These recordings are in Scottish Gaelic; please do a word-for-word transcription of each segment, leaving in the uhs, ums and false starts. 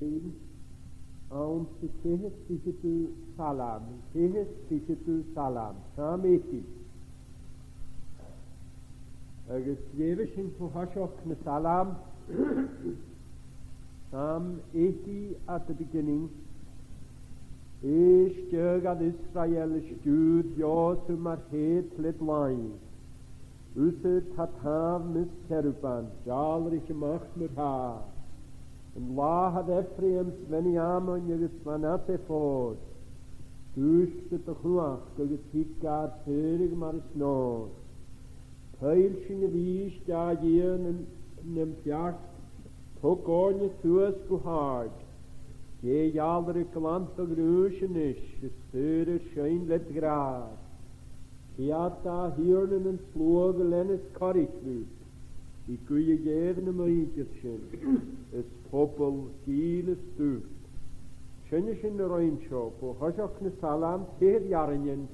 Anns a' cheithir ficheadamh Salm, ceithir ficheadamh Salm, Psalm eighty. Agus leughaidh sinn bho thoiseach na Salm, Psalm eighty at the beginning. Èist, a ghail Israel, is diùid Iòseph mar theud led làimh. Thusa a tha tàmh measg cherubim, dealraich a-mach mu thràth. An làthair Ephraim 's Bheniamin agus Manasseh fòs. Dùisg do chumhachd agus thig gar saoradh mar as nòs. Toillidh sinn a-rìs, a Dhia, nam, nam feart, tog oirnne suas gu h-àrd. Dè dhealraich glan do ghnùis a-nis, is saoradh sinn led ghràs. Ceart, a Thighearna, nan sluagh a leanas corraich riut, i guidhe Dhè nam inntinn sinn, is poball gile is dubh. Sinne sin a rinn seo, bho thoiseach na Salm, ceithir earrainnean.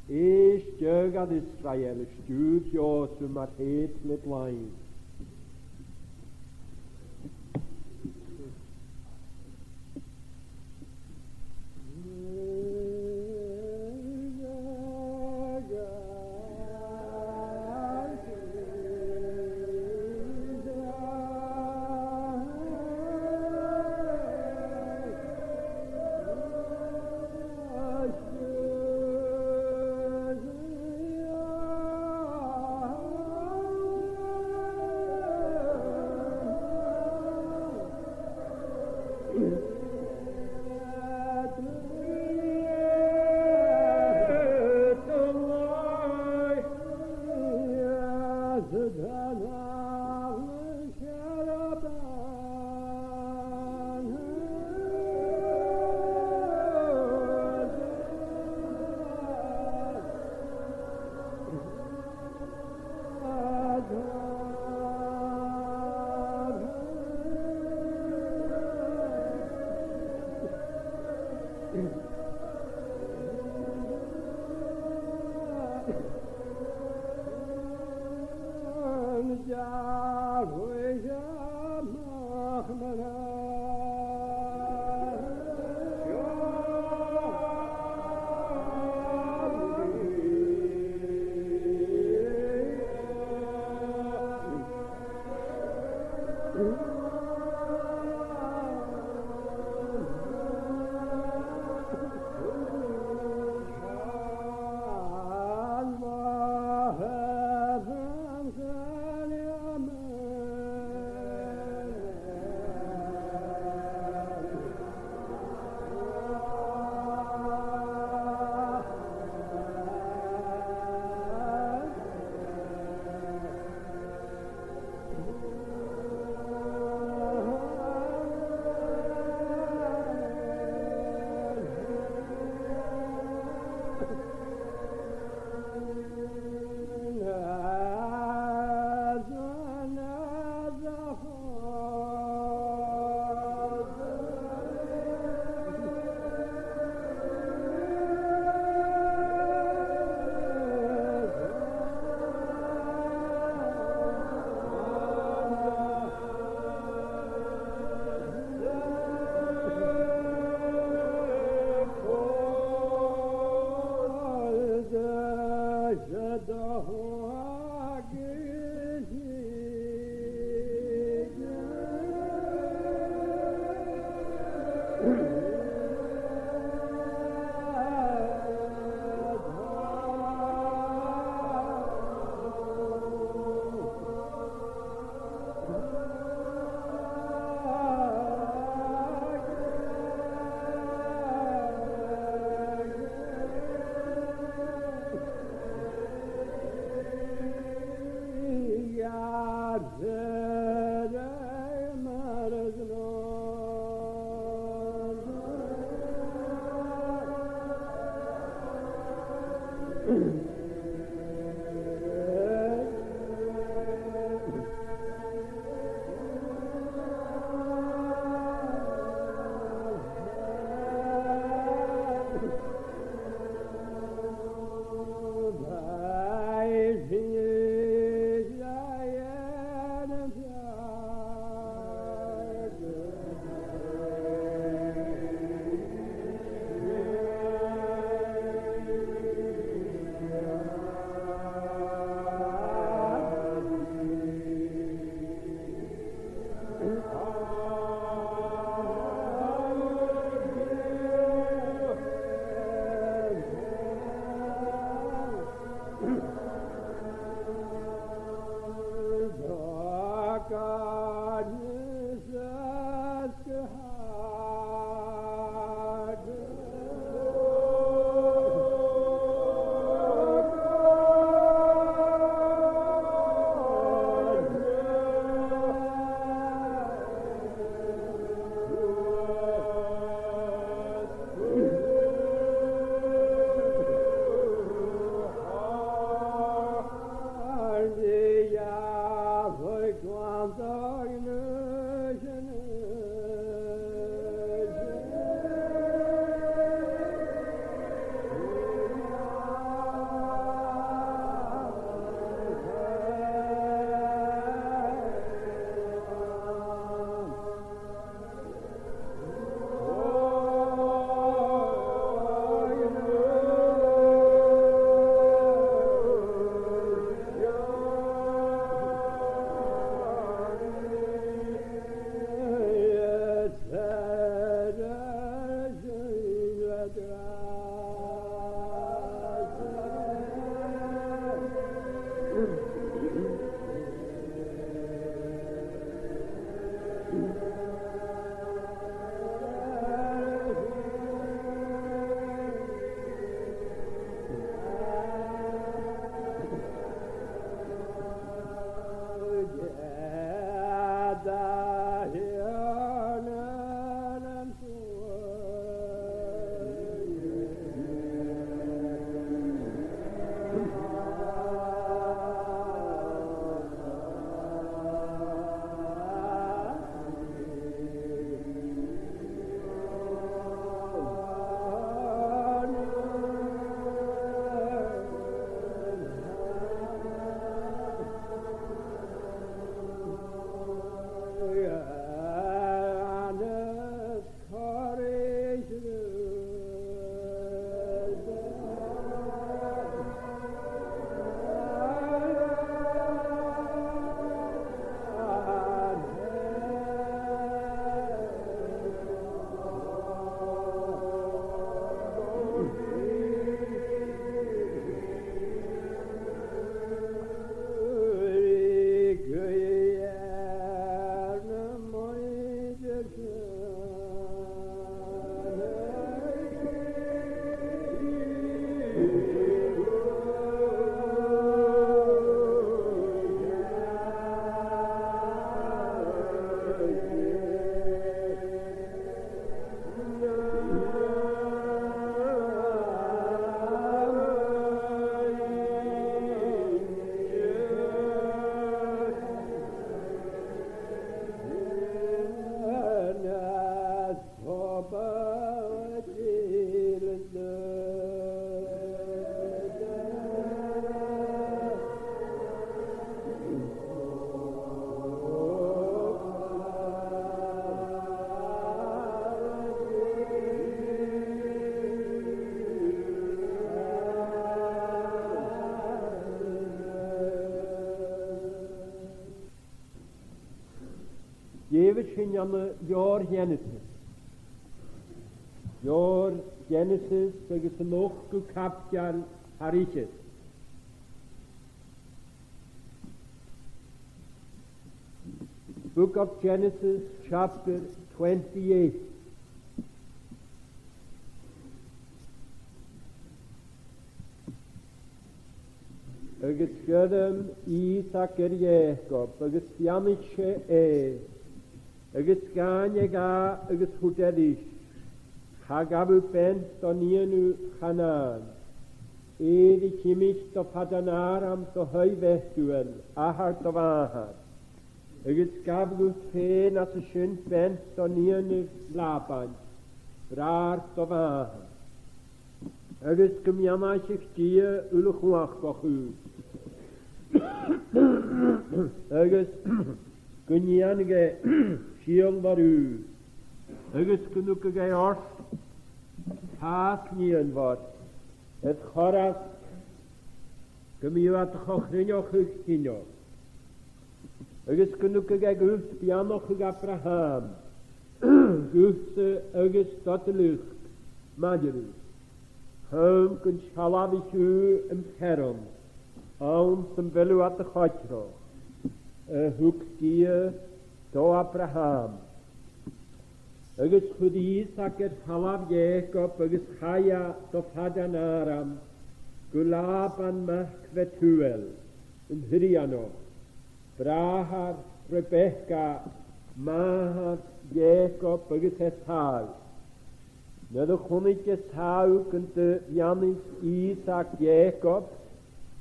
Èist, a ghail Israel, is diùid Iòseph mar theud led làimh. Leughaidh sinn ann an leabhar Ghenesis. Leabhar Ghenesis agus an ochdamh caibideil thar fhichead. Book of Genesis, chapter twenty-eight. Agus ghairm Isaac air Iàcob, agus bheannaich e e, agus dh'àithn e dha agus thubhairt e ris, Cha ghabh thu bean do nighean Chanàain, èirich iomairt do Phadan Aram do thaigh Bhetueil, athair do mhàthar, agus gabh dhut fhèin às a sin bean do nighean Labain, bràthair do mhàthar, agus gum beannaicheadh Dia uile-chumhachdach thu, agus gun dèanadh e sìol mhòr thu, agus gun tugadh e ort tàmh-lìonmhor, air chor às gum biodh iad a' co-chruinneachadh chinneach. Agus gun tugadh e dhut beannachadh Abrahàim, dhutsa agus do dh'fhear-lùthchainn maille riut, chum gun sealbhaich thu am fearann anns am bheil thu a' coigreach, a thug Dia do Abrahàm. Agus chuir Isaac air falbh Iàcob agus chaidh e do Phadan Aram gu Laban mac Bhetueil, an Sirianach, bràthair Rebeca, màthair Iàcoib agus Esau. Nuair a chunnaic Esau gun do bheannaich Isaac Iàcob,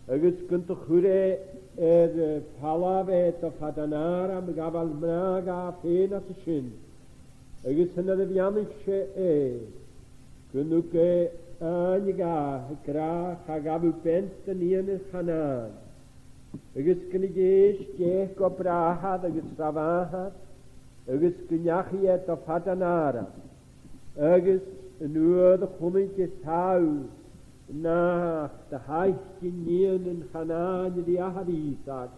agus gun do chuir e air, eh, falbh e do Phadan Aram a ghabhail mnà dha fhèin às a sin, agus nuair a bheannaich e e, gun tug e àithne dha, ag ràdh, Cha ghabh thu bean do nighean Chanàain. Agus gun do dh'èist Iàcob ri athair agus ri mhàthair, agus gun deachaidh e do Phadan Aram. Agus an uair a chunnaic Esau nach do thaic an nighean Chanàain ri athair Isaac,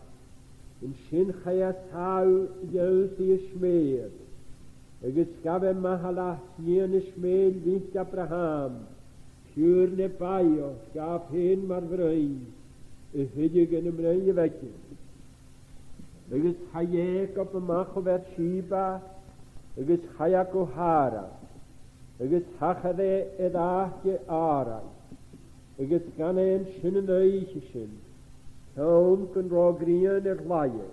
an sin chaidh Esau a dh'ionnsaigh Ismael, agus ghabh e Mahalath nighean Ismaeil, mhic Abrahàim, piuthar Nebaiot, dha fhèin mar bhroinn, a thilleadh ann am broinn a bheagan. Agus chaidh Iàcob a-mach o Bheer-seba, agus chaidh e gu Haran, agus thachair e air àite àraidh, agus dh'fhan e an sin an oidhche sin, ceann gun robh a' ghrian air laighe.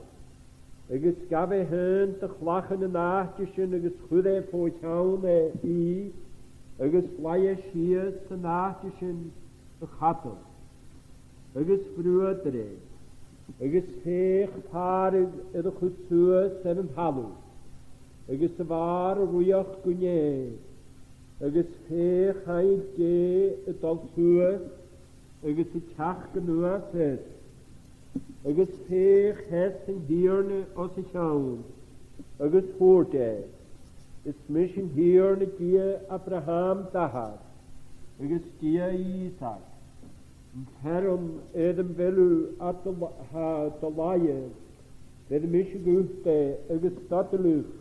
Agus ghabh e aon de chlachan an àite sin, agus chuir e fo cheann e i, agus laigh e sìos san àite sin a chadal. Agus bhruadair e, agus feuch, fàradh air a chur suas air an talamh, agus a bhàrr a' ruigheachd gu nèamh, agus feuch, aingil Dhè a' dol suas, agus a' teachd a-nuas air. Agus feuch, sheas an Tighearna os a chionn, agus thubhairt e, Is mise an Tighearna, Dia Abrahàim d' athar, agus Dia Isaac. Am fearann air am bheil thu a' do la-, a' do laighe, bheir mise dhut e agus do do luchd,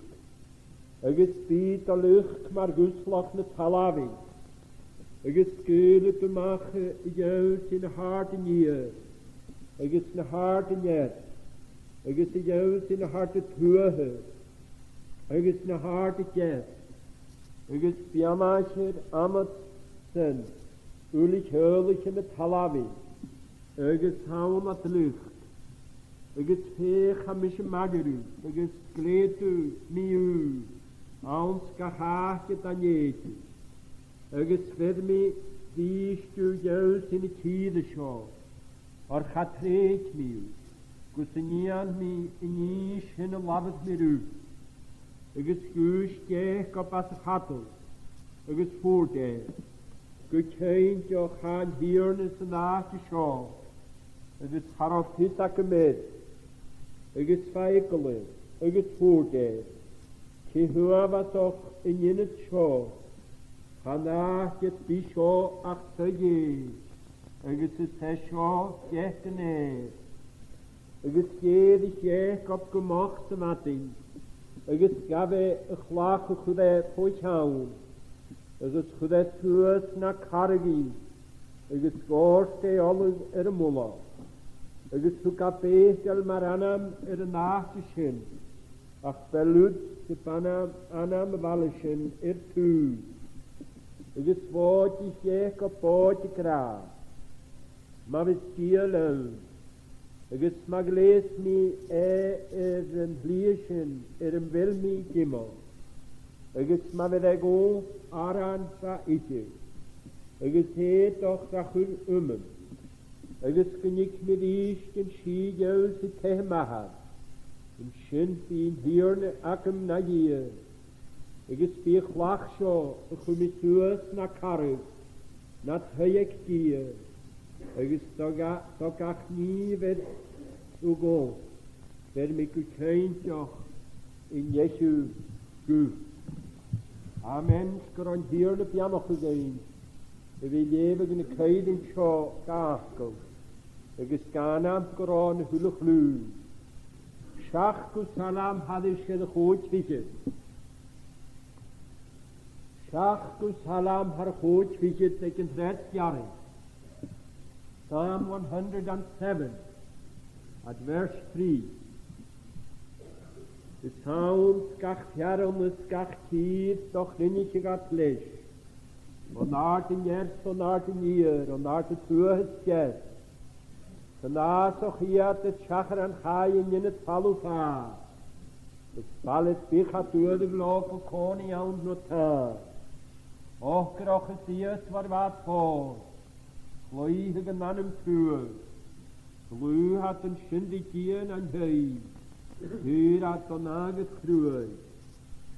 agus bidh do luchd mar dhuslach na talmhainn, agus sgaoilidh tu a-mach a dh'ionnsaigh na h-àirde an iar, agus na h-àirde an ear, agus a dh'ionnsaigh na h-àirde tuath, agus na h-àirde deas, agus beannaichear annadsan uile theaghlaichean na talmhainn, agus ann ad luchd. Agus feuch, tha mise maille riut, agus glèidhidh mi thu anns gach àite da thèid thu, agus bheir mi dhìot thu a dh'ionnsaigh na tìre seo, oir cha trèig mi thu, gus an dèan mi an nì sin a labhair mi riut. Agus dhùisg Iàcob às a chadal, agus thubhairt e, Gu cinnteach tha an Tighearna san àite seo, agus cha robh fios agam air. Agus bha eagal air, agus thubhairt e, Cia uabhasach an ionad seo, chan àite a bhios seo ach taigh Dhè, agus is e seo geata an ear. Agus dh'èirich Iàcob gu moch sa mhadainn, Agus ghabh e a' chlach a chuir e fo cheann, agus chuir e suas na carragh i, agus dhòirt e ola air a mullach. Agus thug e Betel mar ainm air an àite sin, ach b' e Luz a b' ainm, ainm a' bhaile sin air tùs. Agus bhòid Iàcob bòid ag ràdh, Ma bhios Dia leam, agus ma ghleidheas mi e air an t-slighe sin air am bheil mi ag imeachd, agus ma bheir e dhomh aran tra ithe, agus aodach tra chur umam, agus gun tig mi a-rithist an sìth gheal 's an taigh m' athar, an sin bidh an Tighearna agam na Dhia, agus bidh a' chlach seo a chuir mi suas na carragh nad thoil aig Dia, agus do gha-, do gach nì a bheir thu dhomh, bheir mi gu cinnteach an dèidh sin dhut. Amen. 'S gun robh an Tighearna a' beannachadh dhuinn a bhith a' leughadh na coimhearsnachd seo ga fhacal, agus ga ainm gu robh na h-uile chliù. Seachdamh Salm thairis air a' chòig fichead. Seachdamh Salm thar a' chòig fichead aig an treas earrainn. Psalm one hundred and seven, at verse three. Is ann 's gach fearann is gach tìr do chruinnicheadh iad leis. Bhon àird an ear 's bhon àird an iar, on àird a tuath is deas. Chan fhàsach iad air seachran chaidh an ionad falamh fàs, is baile is beathach a dh'fhuaradh leotha gu còmhnaidh ann no tàmh. Ocrach is iasmhar bha iad fòs, chlaoidheadh an anam truagh. Dhlùth iad an sin ri Dia nan taigh, shaor iad don àmhghar chruaidh.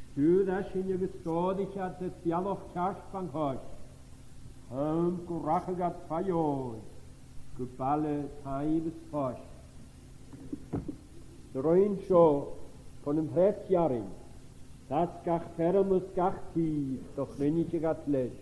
Stiùir esan agus stòraich iad air bealach ceart fon chois, àm gun rachadh iad fa dheòidh gu baile taibhs is fois. An roinn seo bhon an treas earrainn, 's ann 's gach fearann is gach tìr do chruinnicheadh iad leis.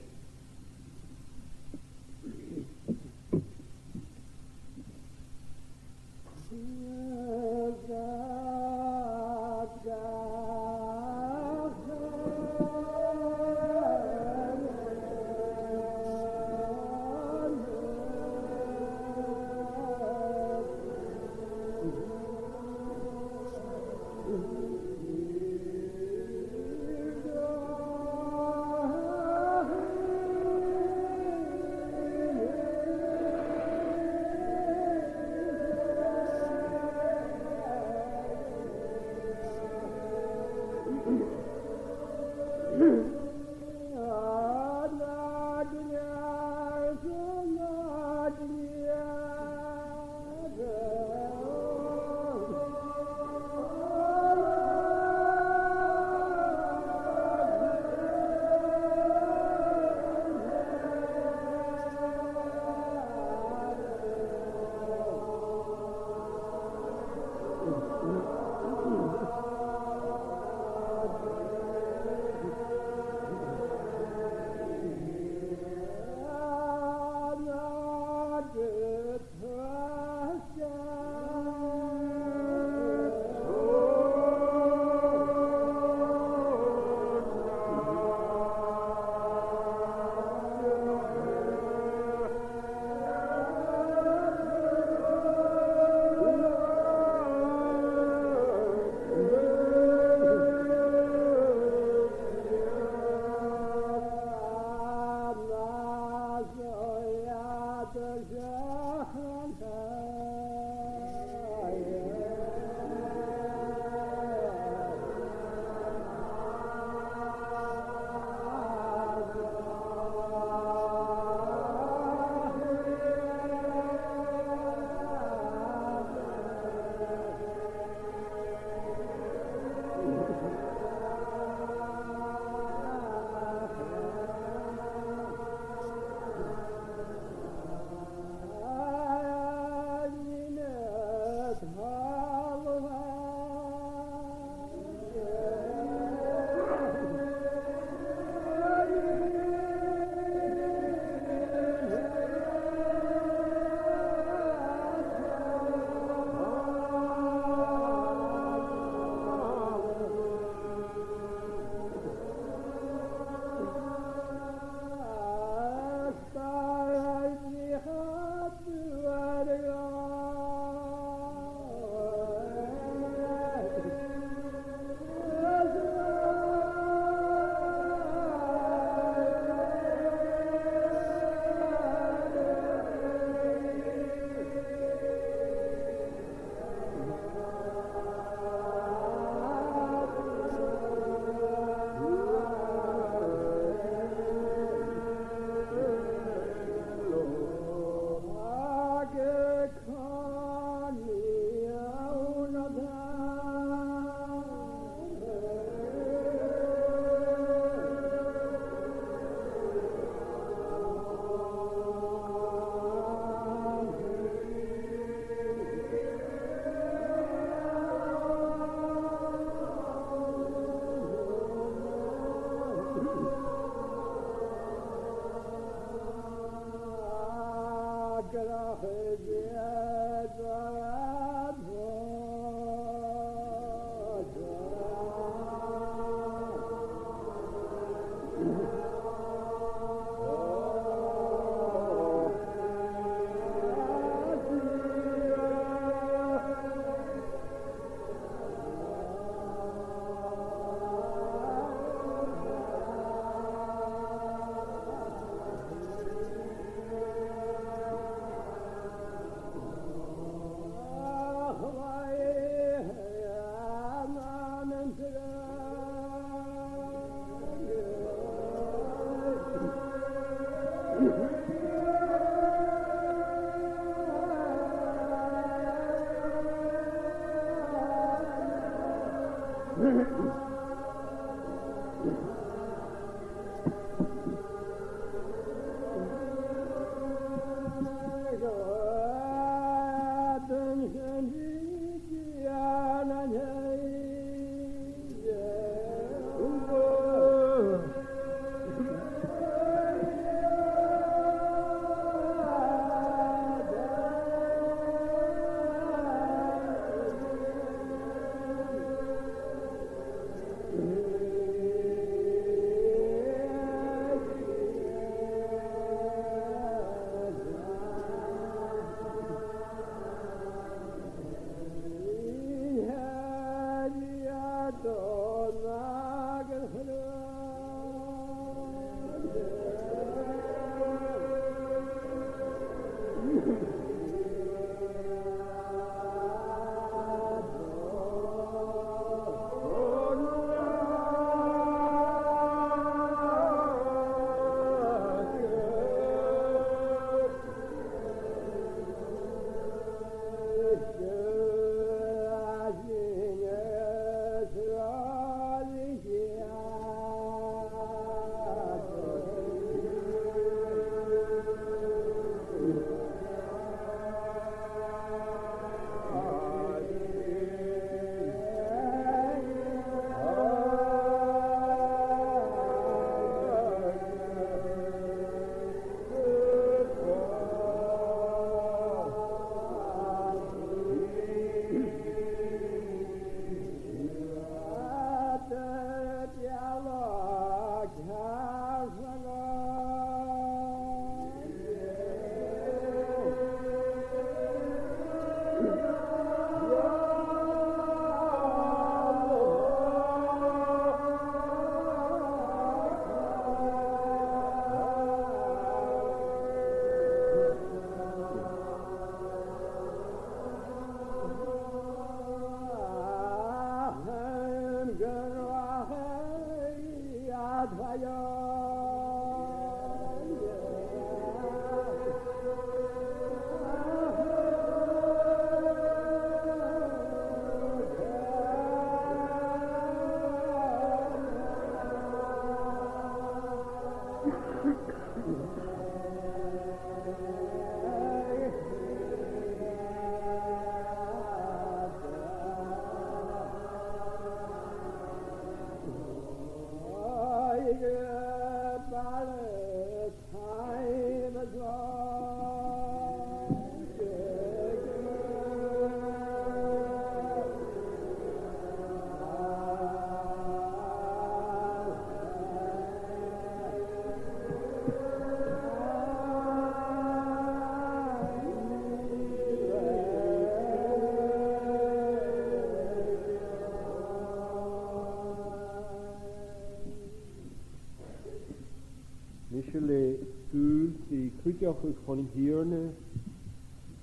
Mise le sùil ri cuideachadh bhon Tighearna,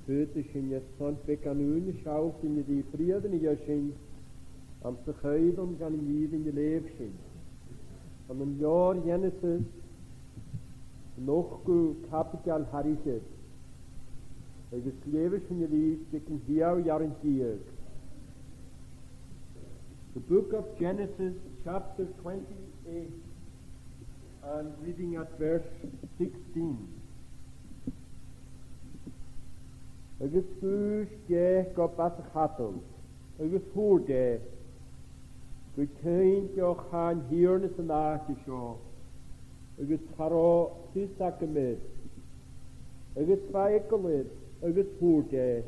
faodaidh sinn airson beagan ùine a shealltainn ri briathran a gheibh sinn anns a' cheudan dhen an fhìrinn a leugh sinn. Ann an leabhar Ghenesis, an ochdamh caibideil thar fhichead, agus leughaidh sinn a-rithist aig an t-siathamh rann deug. The book of Genesis, chapter twenty-eight, and reading at verse sixteen. Agus dhùisg Iàcob às a chadal, agus thubhairt e, Gu cinnteach tha an Tighearna san àite seo, agus cha robh fios agam air. Agus bha eagal air, agus thubhairt e,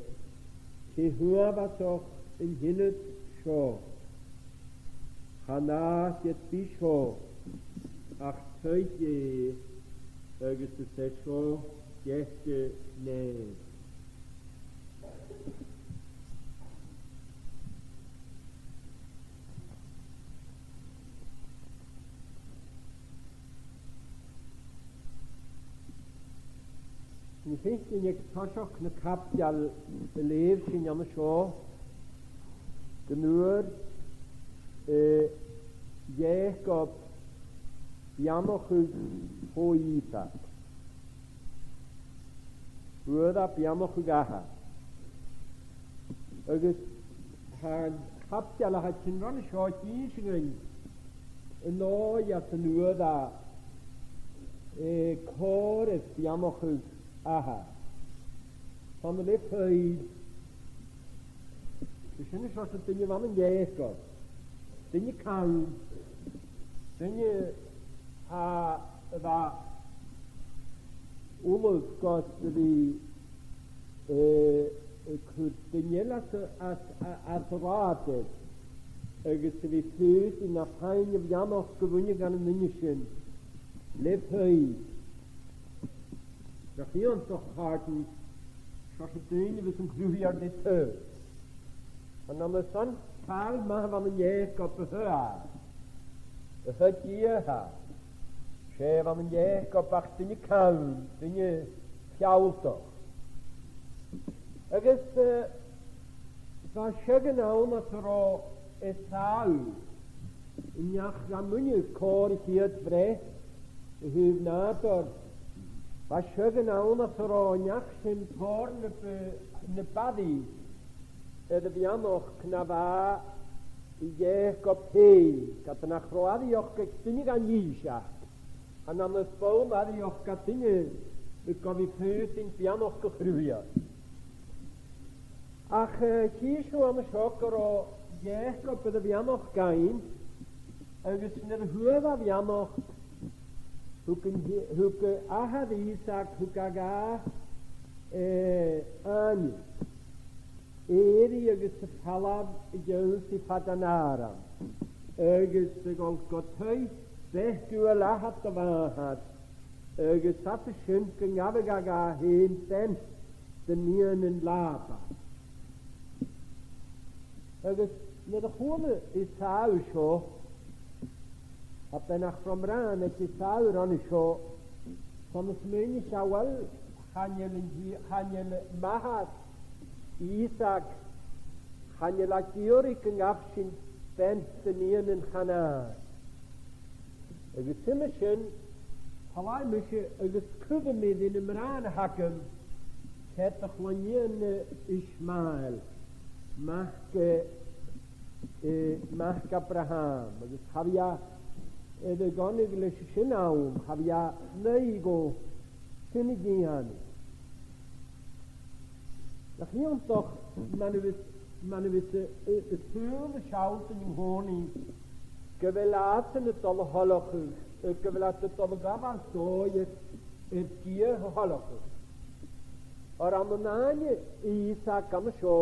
'S e uabhasach an t-ionad seo. Chan àite air bith seo, ach taigh Dhè, agus is e seo geata nèimh. Nì sinn aig toiseach na caibideil a leugh sinn an seo, gun d' fhuair, eh, Iàcob beannachadh bho Isaac. Fhuair e beannachadh athar. Agus tha an Tha e a' ciallachadh gun robh an seo a' ciallachadh an dòigh anns an uair a, eh, còrr is beannachadh Athar. Tha na le fèill. Is sin an seòrsa duine a bh' ann an Iàcob. Duine cam. Duine a, a bha ullamh gus a bhith, eh, a' cur duine eile às, às, às an rathad, agus a bhith a' faotainn na fhèin a bheannachd a bhuineadh dhan an duine sin le fèill. Nach iongantach, a chàirdean, seòrsa duine a bhios an Cruthaighear ri taghadh. An ann airson càil math a bh' ann an Iàcob a tha, a tha Dia, tha. 'S e a bh' ann an Iàcob ach duine cam, duine fealltach. Agus, eh, bha seagh ann às an robh Esau, an neach a bha a' muineadh còrr a' chiad bhreith a thaobh nàdair. Bha seagh ann às an robh an neach sin tòrr na b-, na b' fhaide air a' bheannachd na bha Iàcob fhèin, ged nach robh aithreachadh aig duine dhan Ìseag, chan ann a-bhos aithreachadh aig duine gu bhith a' faotainn beannachd a' Chruthaigheir. Ach, eh, chì sinn an seo gun robh Iàcob air a bheannachd fhaighinn, agus nuair a fhuair e a bheannachd, thug an, thug Athar Isaac, thug e dha, eh, àithne, èirigh agus a' falbh a dh'ionnsaigh Phadan Aram, agus a dhol gu taigh Bhetueil athair do mhàthar, agus às a sin gun gabhadh e dha fhèin bean de nigheanan Làban. Agus nuair a chuala Esau seo, tha beannachd bhrònach aig Esau ron a seo, 's ann a smaoinich e, uill, chan eil an Dia-, chan eil m' athair Isaac, chan eil e ag iarraidh gun gabh sinn bean de nigheanan Chanaan. Agus uime sin, thàinig mise agus chuir mi ri na mnathan a th' agam cead a chlann-nighean Ishmael, mac, eh, eh, mac Abraham, agus cha bhi e, eh, air a dhèanamh leis an sin ann, cha bhi e an dòigh gu sin a dhèanamh. Nach iongantach, mar a bhios, mar a bhios, eh, eh, a' saoghal a' sealltainn an-còmhnaidh gu bheil àitean a' dol a thoileachadh, eh, gu bheil iad a' dol a ghabhail dòigh air, air Dia a thoileachadh. Oir ann an àithne Isaac an seo,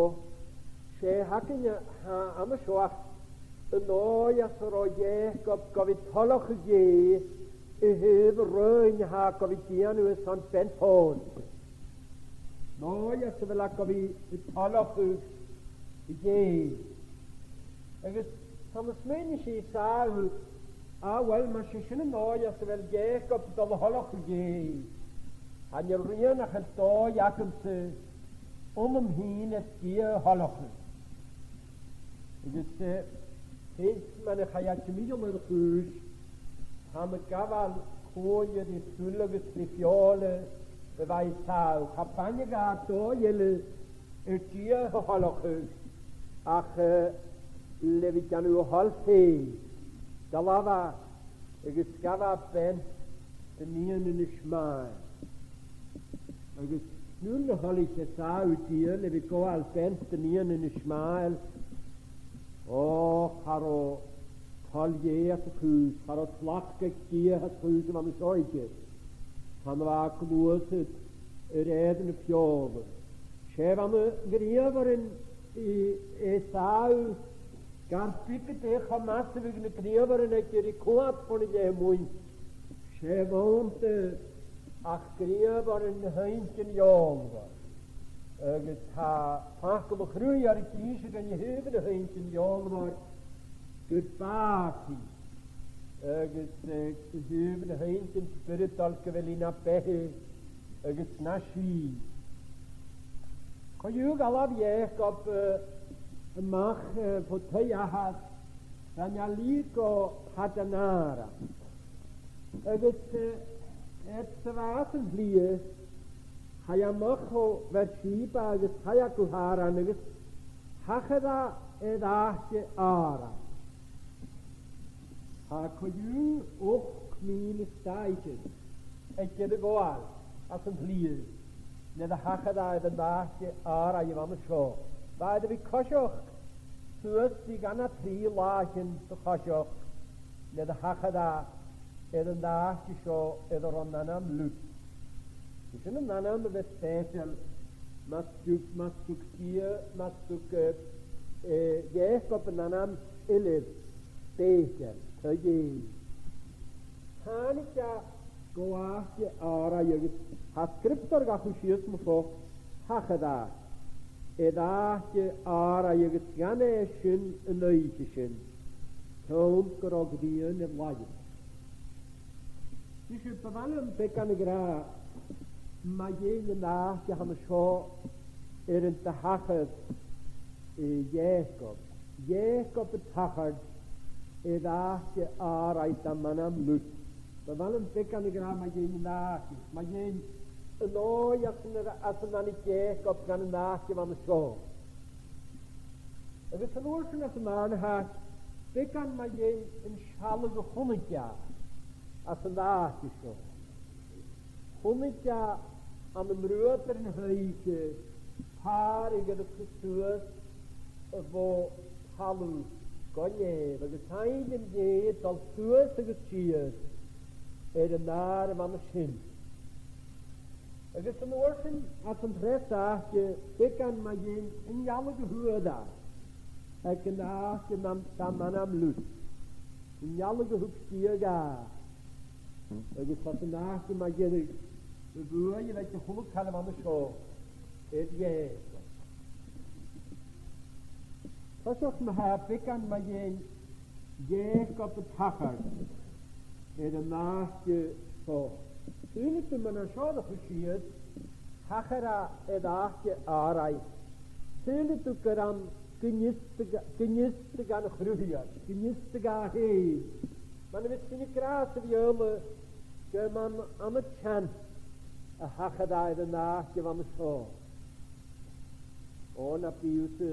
's e th' againn, tha an seo ach an dòigh às an robh Iàcob gu bhith a' toileachadh Dhè a thaobh an roghainn a tha e gu bhith a' dèanamh airson bean-phòsta. An dòigh às a bheil e gu bhith a' toileachadh Dhè. Agus tha mi a' smaoineachadh gu bheil, ah, uill, mas e sin an dòigh às a bheil Iàcob a' dol a thoileachadh Dhè, chan eil rian ach an dòigh agamsa annam fhìn air Dia a thoileachadh. Agus, eh, fhèin mar a chaidh e timcheall air a' chùis, tha e a' gabhail còmhla ri fuil agus ri feòil a bha Esau. Cha b' aithne dha dòigh eile air Dia a thoileachadh ach, eh, le bhith a' dèanamh a thoil fhèin. Dh'fhalbh e agus ghabh e bean de nigheanan Ishmael. Agus nuair a thoilich Esau Dia le bhith a' gabhail bean de nigheanan Ishmael, o, cha robh toil Dhè às a' chùis, cha robh tlachd aig Dia às a' chùis a bha an seo aige. Chan e a bha e a' gluasad air adhart na feòla. 'S e a bha na gnìomhairean Esau, gur beag e cho math 's a bhiodh na gnìomhairean aige ri coimhead bhon a' leth-mhuin, 's e a bh' annta ach gnìomhairean na h-inntinn fheòlmhor. Agus tha facal a' Chruthaigheir ag innse dhuinn a thaobh na h-inntinn fheòlmhor gur bàs i. Agus, eh, a thaobh na h-inntinn spioradail gu bheil i na beatha agus na sìth. Co-dhiù, dh'fhalbh Iàcob, eh, a-mach, eh, bho taigh athar, rinn e a leum gu Padan Aram. Agus, eh, fhad 's a bha e san t-slighe, chaidh e a-mach o Bheersheba agus chaidh e gu Haran agus thachair e air àite àraidh. Tha co-dhiù ochd mìle stàighte aig a' ghabhail às an t-slighe nuair a thachair e air an àite àraidh a bh' ann an seo. Bha e air a bhith a' coiseachd suas ri dhà no trì làithean sa choiseachd nuair a thachair e air an àite seo air an robh an t-ainm Lus. Sin an t-ainm a bh' air Bethel, mus tug, mus tug Dia, mus tug, eh, eh, Iàcob an t-ainm eile air, Bethel, taigh Dhè. Thàinig e gu àite àraidh agus tha sgriobtar ga chur sìos mu fhoc, thachair e air àite àraidh agus dh'fhan e sin an oidhche sin, ceann gun robh a' ghrian air laighe. Nise, bu mhath leam beagan a ràdh mu dheidhinn an àite a th' ann an seo air an do thachair, eh, Iàcob. Iàcob a' tachairt air àite àraidh dom b' ainm Lus. Bu mhath leam beagan a ràdh mu dheidhinn an àite, mu dheidhinn an dòigh às an, às an tàinig Iàcob dhan an àite a bh' ann an seo. Agus an uair sin às an dàrna h-àite, beagan mu dheidhinn an sealladh a chunnaic e às an àite seo. Chunnaic e ann am bruadar na h-oidhche pàrann a' cur suas bho thalamh gu nèamh, agus ainm Dhè a' dol suas agus sìos air an adhar a bh' ann an sin. Agus an uair sin, às an treas àite, beagan mu dheidhinn an gealladh a fhuair e aig an àite dom b' ainm Lus. An gealladh a thug Dia dha. Agus às an àite mu dheireadh, a' bhuaidh a bh' aig a h-uile càil a bh' ann an seo air Iàcob. Toiseach ma-thà, beagan mu dheidhinn Iàcob a' tachairt air an àite seo. Saoilidh tu, mar a tha seo air a chur sìos, thachair e air àite àraidh. Saoilidh tu gur ann gun fhiosta, gun fhiosta dhan Chruthaighear, gun fhiosta dha fhèin. Mar a bhios sinn ag ràdh sa Bheurla, gur ann, ann an chance a thachair e air an àite a bh' ann an seo. O, na bi thusa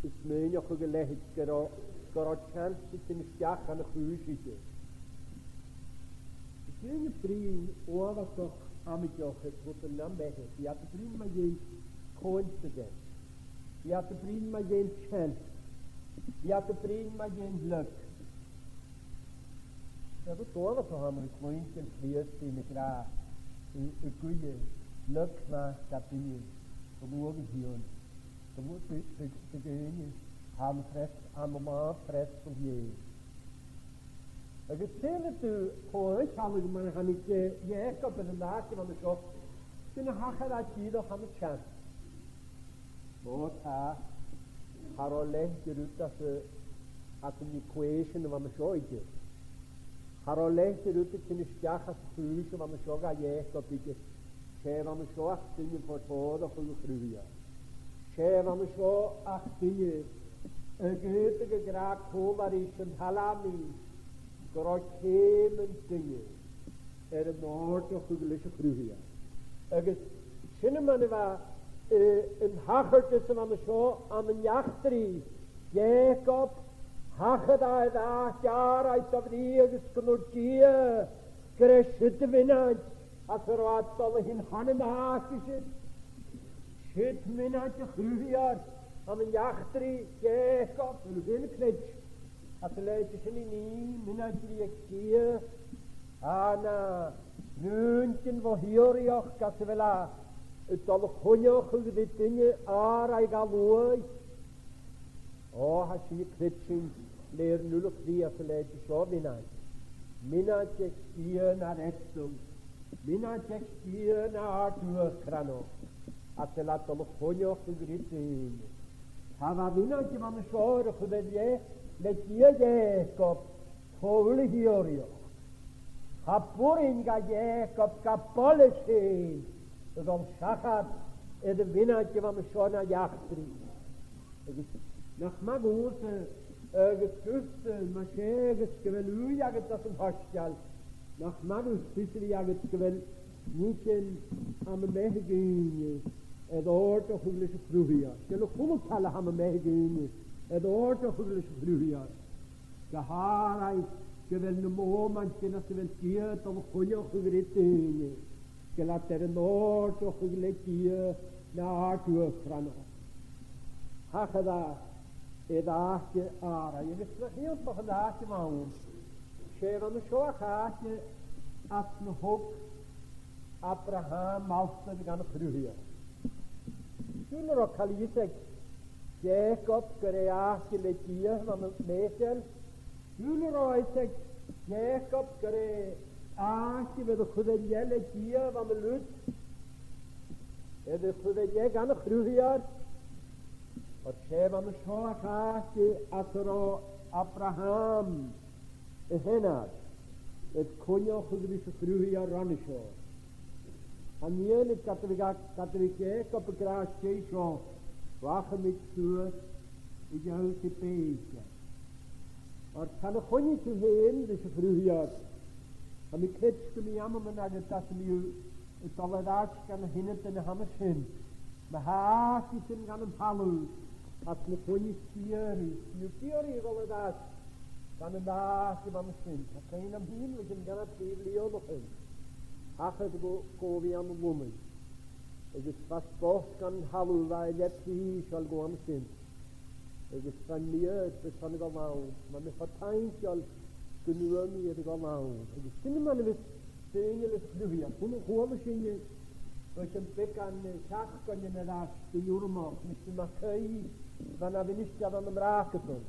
a' smaoineachadh gu leithid gun robh, gun robh chance a' tighinn a-steach dhan a' chùis aige. Bidh daoine a' bruidhinn uabhasach amaideach air rudan nam beatha. Bidh iad a' bruidhinn mu dheidhinn coincidence. Bidh iad a' bruidhinn mu dheidhinn chance. Bidh iad a' bruidhinn mu dheidhinn luck. 'S e rud uabhasach a tha mi a' cluinntinn Chrìosdaidhean ag ràdh, a, a' guidhe luck math dha duine, gu luath a' tighinn, gu luath do, do, do dhaoine, tha iad freastal, tha iad freastal Dhè. Agus saoilidh tu, tha e a' sealltainn mar a thàinig, eh, Iàcob air an àite a bh' ann an seo, gun a thachair e dìreach ann an chance. O, tha, cha robh leithid de rud às a, às an equation a bh' ann an seo aige. Cha robh leithid de rud a' tighinn a-steach às a' chùis a bh' ann an seo dha Iàcob aige. 'S e a bh' ann an seo ach duine a' forfòireachadh a' Chruthaigheir. 'S e a bh' ann an seo ach duine a dh'fhaodadh a ràdh còmhla ris an t-Salmadair gun robh ceum an duine air an òrdachadh leis a' Chruthaighear. Agus sin mar a bha, eh, an tachartas a bh' ann an seo ann an eachdraidh Iàcoib, thachair e air àite àraidh do bhrìgh agus gun tuirt Dia gur e siud a' mhionaid às an robh e a' dol a thighinn chun an àite sin. Siud mionaid a' Chruthaigheir ann an eachdraidh Iàcoib, a bheil thu fhèin a' creidsinn, às an leithid sin a nì, mionaid a bhith aig Dia, ann an rùintean bho shìorraidheachd às a bheil e a' dol a choinneachadh ri duine àraidh dha luaidh. O, tha sinne a' creidsinn le ar n-uile chridhe às an leithid seo mionaid. Mionaid aig Dia nar fhreastal. Mionaid aig Dia nar n-uachdaranachd, às a bheil e a' dol a choinneachadh ri daoine. Tha a' mhionaid a bh' ann an seo air a chur air leth le Dia Iàcoib fo uile shìorraidheachd. Cha b' urrainn dha Iàcob gam boileas fhèin a dhol seachad air a' mhionaid a bh' ann an seo na eachdraidh. Agus nach math dhutsa, agus dhutsa, mas e agus gu bheil ùidh agad anns an t-soisgeul, nach math dhut fios a bhith agad gu bheil nithean ann am beatha dhaoine air òrdachadh leis a' Chruthaighear. 'S e le a h-uile càil a th' ann am beatha dhaoine, An òrdachadh leis a' Chruthaighear, gu h-àraidh gu bheil na mòmaintean anns a bheil Dia a' dol a choinneachadh ri daoine, gu bheil iad air an òrdachadh le Dia na àrd-uachdaranachd. Thachair e air àite àraidh, agus nach iontach an àite a bh' ann. 'S e a bh' ann an seo ach àite às na thog Abraham altair dhan a' Chruthaighear. Saoil an robh càil a dh'fhios aig Iàcob gur e àite le Dia a bh' ann am Bèteil? Saoil an robh fhios aig Iàcob gur e àite a bha air a chur air leth le Dia a bh' ann an Lus? Air a chur air leth dhan a' Chruthaighear. Oir 's e a bh' ann an seo ach àite às an robh Abraham a sheanair air coinneachadh ris a' Chruthaighear roimhe seo. Chan iongnadh ged a bhiodh, ged a bhiodh Iàcob ag ràdh an dèidh seo, rachamaid suas a dh'fhalbh gu Bèteil. Oir can a choinnich thu fhèin ris a' Chruthaighear, tha mi a' creidsinn gum bi amannan agad às am bi thu a' dol air ais dhan na h-ionadan a th' ann an sin. Ma tha àite sin dhan an talamh às na choinnich Dia riut, bidh thu ag iarraidh a dhol air ais dhan an àite a bh' ann an sin. Tha cuimhn' agam fhìn bho chionn dà no trì bliadhna o chionn. Thachair dhomh, dhomh a bhith ann an Lunnainn. Agus bha spot dhan talamh a bha air leth prìseil dhomh an sin. Agus bha mi air, bha mi air a dhol ann, bha mi fo taingeil gun d' fhuair mi air a dhol ann. Agus sin mar a bhios daoine leis a' Chruthaighear, chun a chuala sinne, bha sinn beagan, eh, seachdainean air ais gu Iormach, Mister MacAoidh, bha e na mhinistear ann am Bràgadan.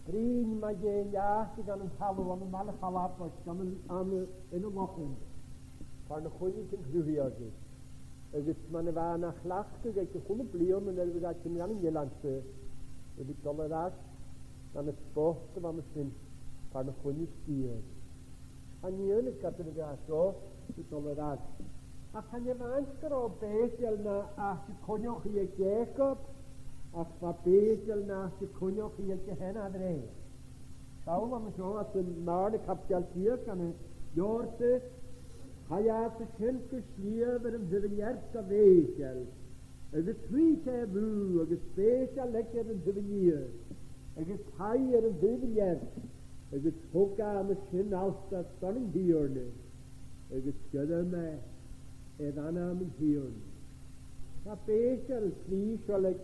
Bruidhinn mu dheidhinn àite dhan an talamh ann am Baile Challabaird, ann an, ann an, ann an Lochan, far na choinnich an Cruthaighear e. Agus mar a bha e na chleachdadh aige a h-uile bliadhna nuair a bhiodh e a' tighinn dhan an eilean seo, a bhith a' dol air ais dhan an spot a bh' ann an sin far na choinnich Dia e. Chan iongnadh ged a bhiodh e seo a' dol air ais. Ach chan e a-mhàin gun robh Bèteil na àite coinneachaidh aig Iàcob, ach bha Bèteil na àite coinneachaidh aig a sheanair. Seall an seo às an dàrna caibideil deug ann an Iòrdain, chaidh e às a sin gu sliabh air an taobh an ear de Bhèteil, agus shuidh e a bhùth, agus Bèteil aige air an taobh an iar, agus Hai air an taobh an ear, agus thog e an sin altair don Tighearna, agus gairm e air ainm an Tighearna. Tha Bèteil prìseil aig,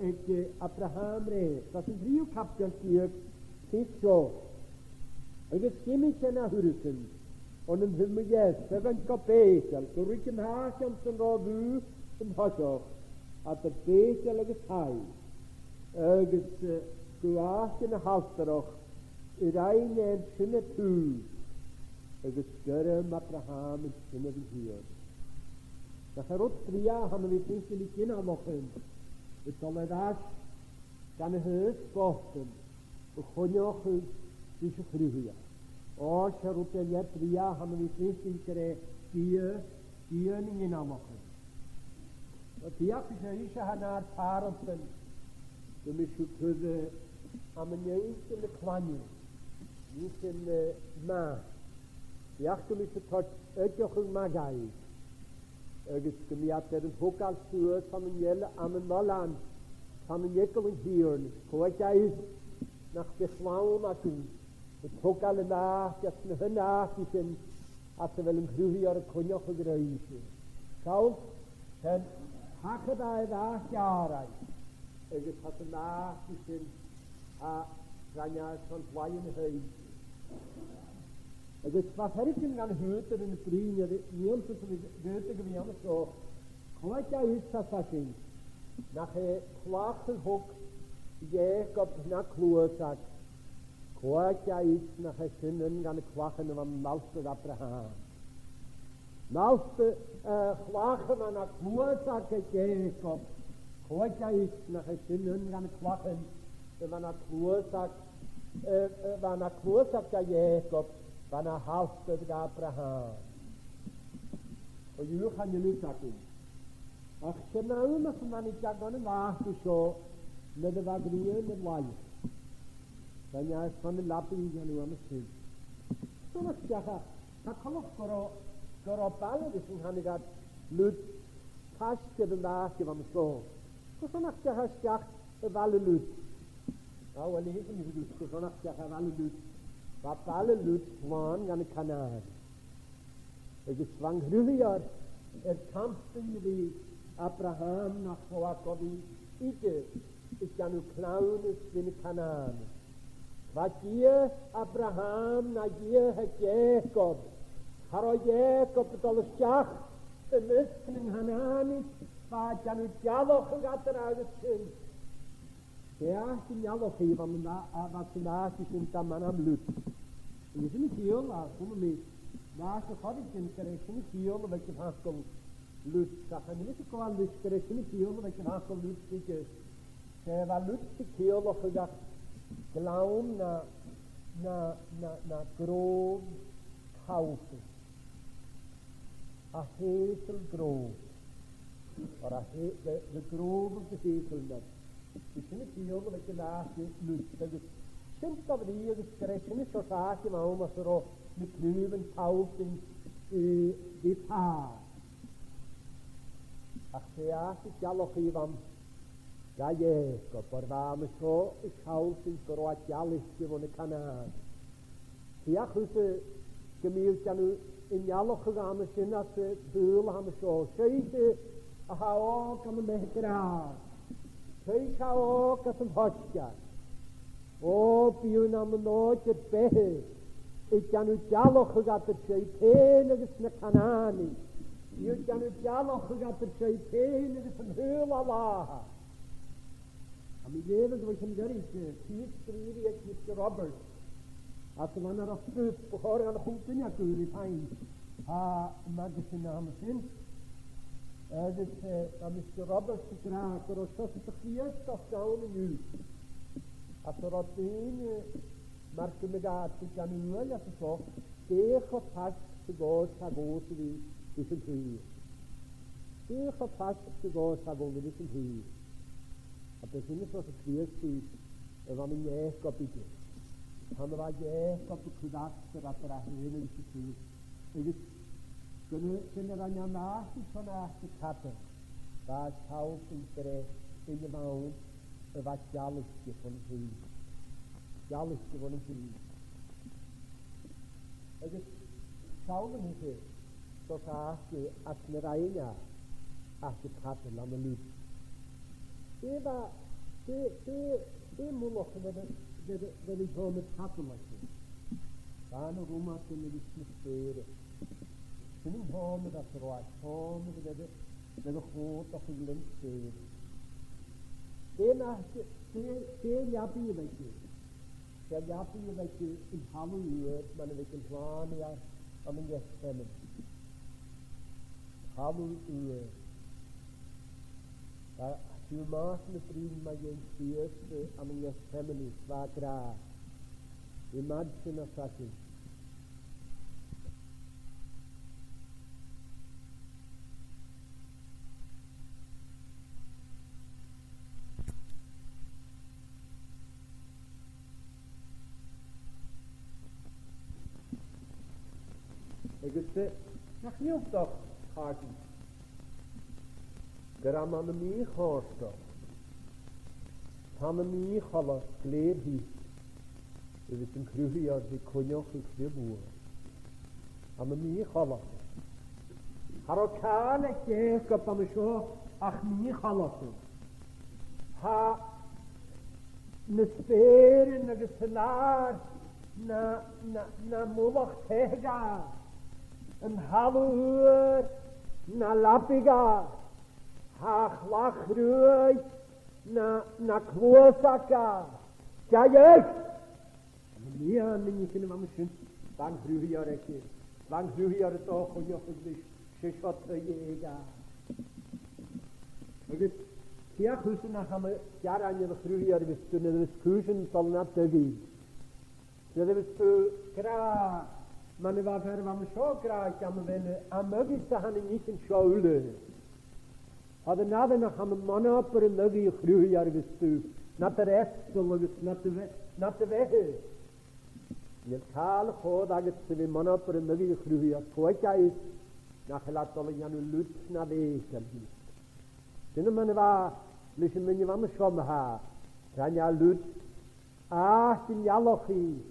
aig, eh, Abraham roimhe. Tha san treas caibideil deug, chì sinn seo. Agus dh'imich e na thurasan on an taobh mu dheas, a' faighinn gu Bèteil, gu ruige an àite anns an robh a bhùth an toiseach, eadar Bèteil agus Hai, agus, eh, gu àite na h-altarach, a rinn e an sin a thaobh, agus gairm Abraham an sin air an Tighearna. Nach e rud brèagha a th' ann a bhith a' faicinn ginealaichean a' dol air ais dhan a h-uile spot a choinneachadh ris a' Chruthaighear. O, 's e rud eile brèagha a th' ann a bhith a' faicinn gur e Dia, Dia nan ginealaichean. Feuch sibh seo, a nar pàrantan, gum bi sibh a' cur, eh, am measg na cloinne, measg, eh, math. Feuch gum bi sibh a' toirt oideachadh math dhaibh, agus gum bi iad air an togail suas ann an eil-, ann an oilean, ann an eagal an Tighearna. Cò aig tha fhios nach bi chlann againn a' togail an àite, às na h-aon àite sin, às a bheil an Cruthaighear a' coinneachadh ribhse. Seall, sin, thachair e air àite àraidh, agus às an àite sin, a rinn e airson làithean a thoirt. Agus bha fear a' tighinn dhan a' Thuatar ann am bruidhinn air an iongantas a bh-, bh' aige a bhith ann an seo. Cò aig tha fhios, ars esan, nach e clach a thog Iàcob na cluasag? Cò aig tha fhios nach e sin aon dha na clachan a bh' ann an altair Abraham? An altair, eh, clach a bha na cluasag aig Iàcob. Cò aig tha fhios nach e sin aon dha na clachan a bha na cluasag, eh, eh, bha na cluasag do Iàcob, bha na h-altair do Abraham. O, dh'fhaodadh, chan eil fhios againn. Ach 's e an aon as a bha na deagh an àite seo nuair a bha a' ghrian air làimh. Rinn e airson an leabaidh a dhèanamh an sin. Seo nach deach, tha coltach gun robh, gun robh baile ris an tàinig iad, Lus, faisg air an àite a bh' ann an seo. Carson nach deach e a-steach a bhaile Lus? Ò, uill, leughaidh mi dhuibh gu sònraichte, a bhalaich Lud. Bha baile Lud làn de na Canàanaich. Agus bha an Cruthaighear air campaigeadh ri Abraham nach robh e gu bhith idir a' dèanamh cleamhnas ri na Canàanaich. Bha Dia Abraham na Dhia Iàcoib. Cha robh Iàcob a' dol a-steach am measg nan Canàanaich, bha e a' dèanamh dealachadh eadar agus sin. Dè tha an dealachadh a bh' ann, a, a bha san àite sin dom ainm Lud? Agus sin a' chiall, a, chunna mi, nach e a' chòir a dhèanamh gur e sin a' chiall a bh' aig an fhacal Lud, ach chan eil fhios agam a bheil fhios gur e sin a' chiall a bh' aig an fhacal Lud, agus 's e bha Lud a' ciallachadh ach gleann na, na, na, na grove talcin. A hazel grove, or a ha-, the, the grove of the hazelnut. Is sin a' chiall a bh' aig an àite Lud, agus sin dà bhriathar agus gur e sin an seòrsa àite a bh' ann anns an robh na craobhan talcin, eh, ri tàmh. Ach 's e àite dealachadh a bh' ann do Iàcob, oir bha e an seo a' sealltainn gun robh e dealaichte bho na Canàanaich. Feuch thusa gum bi thu a' dèanamh an dealachadh a th' ann an sin anns an t-saoghal a th' ann an seo. Sibhse a tha òg ann am beatha grànda. Sibhse a tha òg anns an t-soisgeul. Ò, bidh thu nam bheatha a' dèanamh dealachadh eadar sibh fhèin agus na Canàanaich. Bidh thu a' dèanamh dealachadh eadar sibh fhèin agus an t-saoghal a tha. Tha mi a' leughadh dhuibh an-dràsta, eh, pìos sgrìobhaidh aig Mister Roberts, às a' bhanaltradh, bu chòir dhan a h-uile duine a chur ri fhaighinn, tha am magazine ann an sin. Agus, eh, tha Mister Roberts ag ràdh gun robh seòrsa de Chrìosd ann an-diugh. Às an robh daoine mar gum biodh iad a' dèanamh uail às a seo, dè cho faisg 's a ghabhas, a ghabhas a bhith ris an t-saoghal. Dè cho faisg 's a ghabhas, a ghabhas a bhith ris an t-saoghal. Agus b' e sin an seòrsa Crìosdaidh a bh' ann an Iàcob idir. Chan e a bha Iàcob a' cur às gur e e fhèin agus a' cur. Agus gun, gun a rinn e an àite seo an àite cadail, bha e a' sealltainn gur e duine a bh' ann a bha dealaichte bhon t-saoghal. Dealaichte bhon t-saoghal. Agus seallaidh mise seòrsa àite às an do rinn e àite cadail ann an Lud. Dè bha, dè, dè, dè am mullach a bha, a bha, a bha an t-seòmar cadail aice? Bha na riomadan agus na speuran. Sin an t-seòmar às an robh e, seòmar a bha, a bha a' còmhdachadh len speuran. Dè an àite, dè, dè an leabaidh a bh' aice? 'S e leabaidh a bh' aige an talamh ùr, mar a bha aig an t-Slànaighear ann an Gethsemane. Talamh ùr. Tha, tha sibh a' faicinn na bruidhinn mu dheidhinn Crìosd ann an Gethsemane, bha e ag ràdh. Imagine a second. Agus, eh, nach iongantach, a chàirdean, gur ann ann am mì-chomhartachd, ann am mì-choladh glè thric, a bhios an Cruthaighear ri coinneachadh ri luath. Ann am mì-choladh. Cha robh càil aig Iàcob an seo ach mì-choladh. Tha na speuran agus an adhar na, na, na mullach taigh aige, an talamh ùr na leabaidh aige, tha a' chlach ruadh na, na cluasan aige. Seadh. Ann am meadhan na nithean a bha sin, bha an Cruthaighear aige. Bha an Cruthaighear a' dol a choinneachadh ris, 's e seo taigh aige. Agus feuch thusa nach ann a gearan an Cruthaighear a bhios tu nuair a bhios cùisean a' dol nad aghaidh. Nuair a bhios tu ag ràdh, mar a bha fear a bha an seo ag ràdh aig àm a bh' eile, am biodh fhios a th' ann an nithean seo uile? Tha e an aire nach ann am m' obair an aghaidh a' Chruthaighear a bhios tu, nad fhreastal agus nad bhe-, nad bheatha. Chan eil càil a chòir agad-sa a bhith am obair an aghaidh a' Chruthaighear, cò aig a tha fios nach eil e a' dol a dhèanamh Lud na bhèiceil dhut. Sin mar a bha leis an duine a bha an seo ma-thà, rinn e Lud Àite an eallachaidh,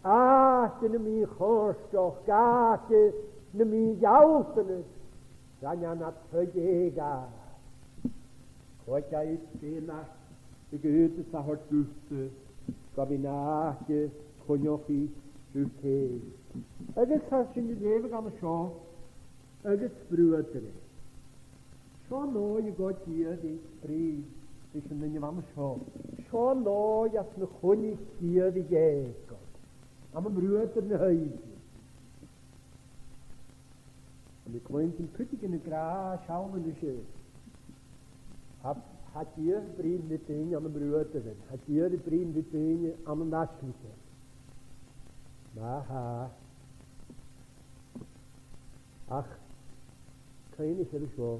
àite na mì-chomhfhurtachd, àite na mì-ghealltanais, 's ann an taigh Dhè. Cò aig a tha fhios dè an àite a ghabhas a thoirt dhutsa, gu bhith an àite coinneachaidh riut fhèin. Agus tha sinn a' leughadh an seo, agus bruadar e. Seo an dòigh a ghabh Dia ri bruidhinn ris an duine a bh' ann an seo. Seo an dòigh anns na choinnich Dia ri Iàcob, ann am bruadar na h-oidhche. Tha mi a' cluinntinn cuideigin ag ràdh, seall a-nis, tha, tha Dia a' bruidhinn ri daoine ann am bruadaran, tha Dia a' bruidhinn ri daoine ann an aislingean. Ma-thà. Ach cuimhnich air seo,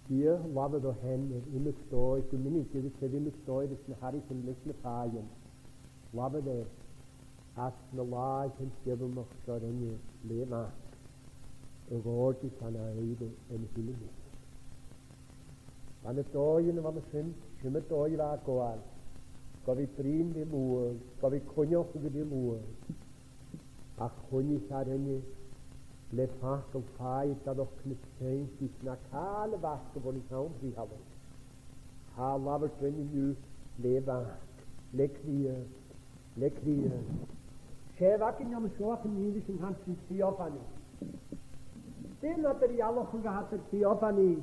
Dia a labhair o shean air iomadh dòigh gu minic, agus air iomadh dòigh ris na h-athraichean leis na fàidhean. Labhair e anns na làithean deireannach seo rinne le Mac, a dh'òrdaich ann an Èirinn an Hill Neck. Bha na dòighean a bha an sin, sin na dòighean a bha e a' gabhail, gu bhith a' bruidhinn ri luchd, gu bhith a' coinneachadh ri luchd. Ach choinnich e rinne le facal fàidheadaireachd na saintis, na càil a bh' aca bhon a' cheann-frithealaidh. Tha e a' labhairt rinne an-diugh le Mac, le Crìosd, le Crìosd. 'S e a bh' againn an seo ach an nì ris an cantainn theophany. Dè an t-eadar-dhealachadh a th' eadar theophany?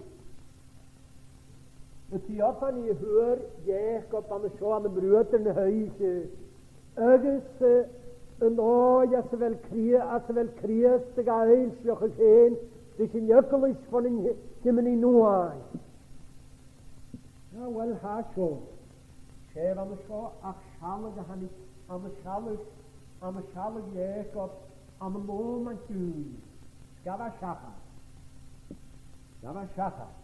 An theophany a fhuair Iàcob an seo ann am bruadar na h-oidhche, agus, eh, an dòigh anns a bheil Crì-, anns a bheil Crìosd a' gabhail fhoillseachadh fhèin ris an eaglais bhon an t-, Tiomnadh Nuadh. Ah, uill, tha seo. 'S e a bh' ann an seo ach sealladh a thàinig, ann an sealladh, ann an sealladh Iàcoib, ann am mòmaint ùine. 'S ghabh e seachad. 'S ghabh e seachad.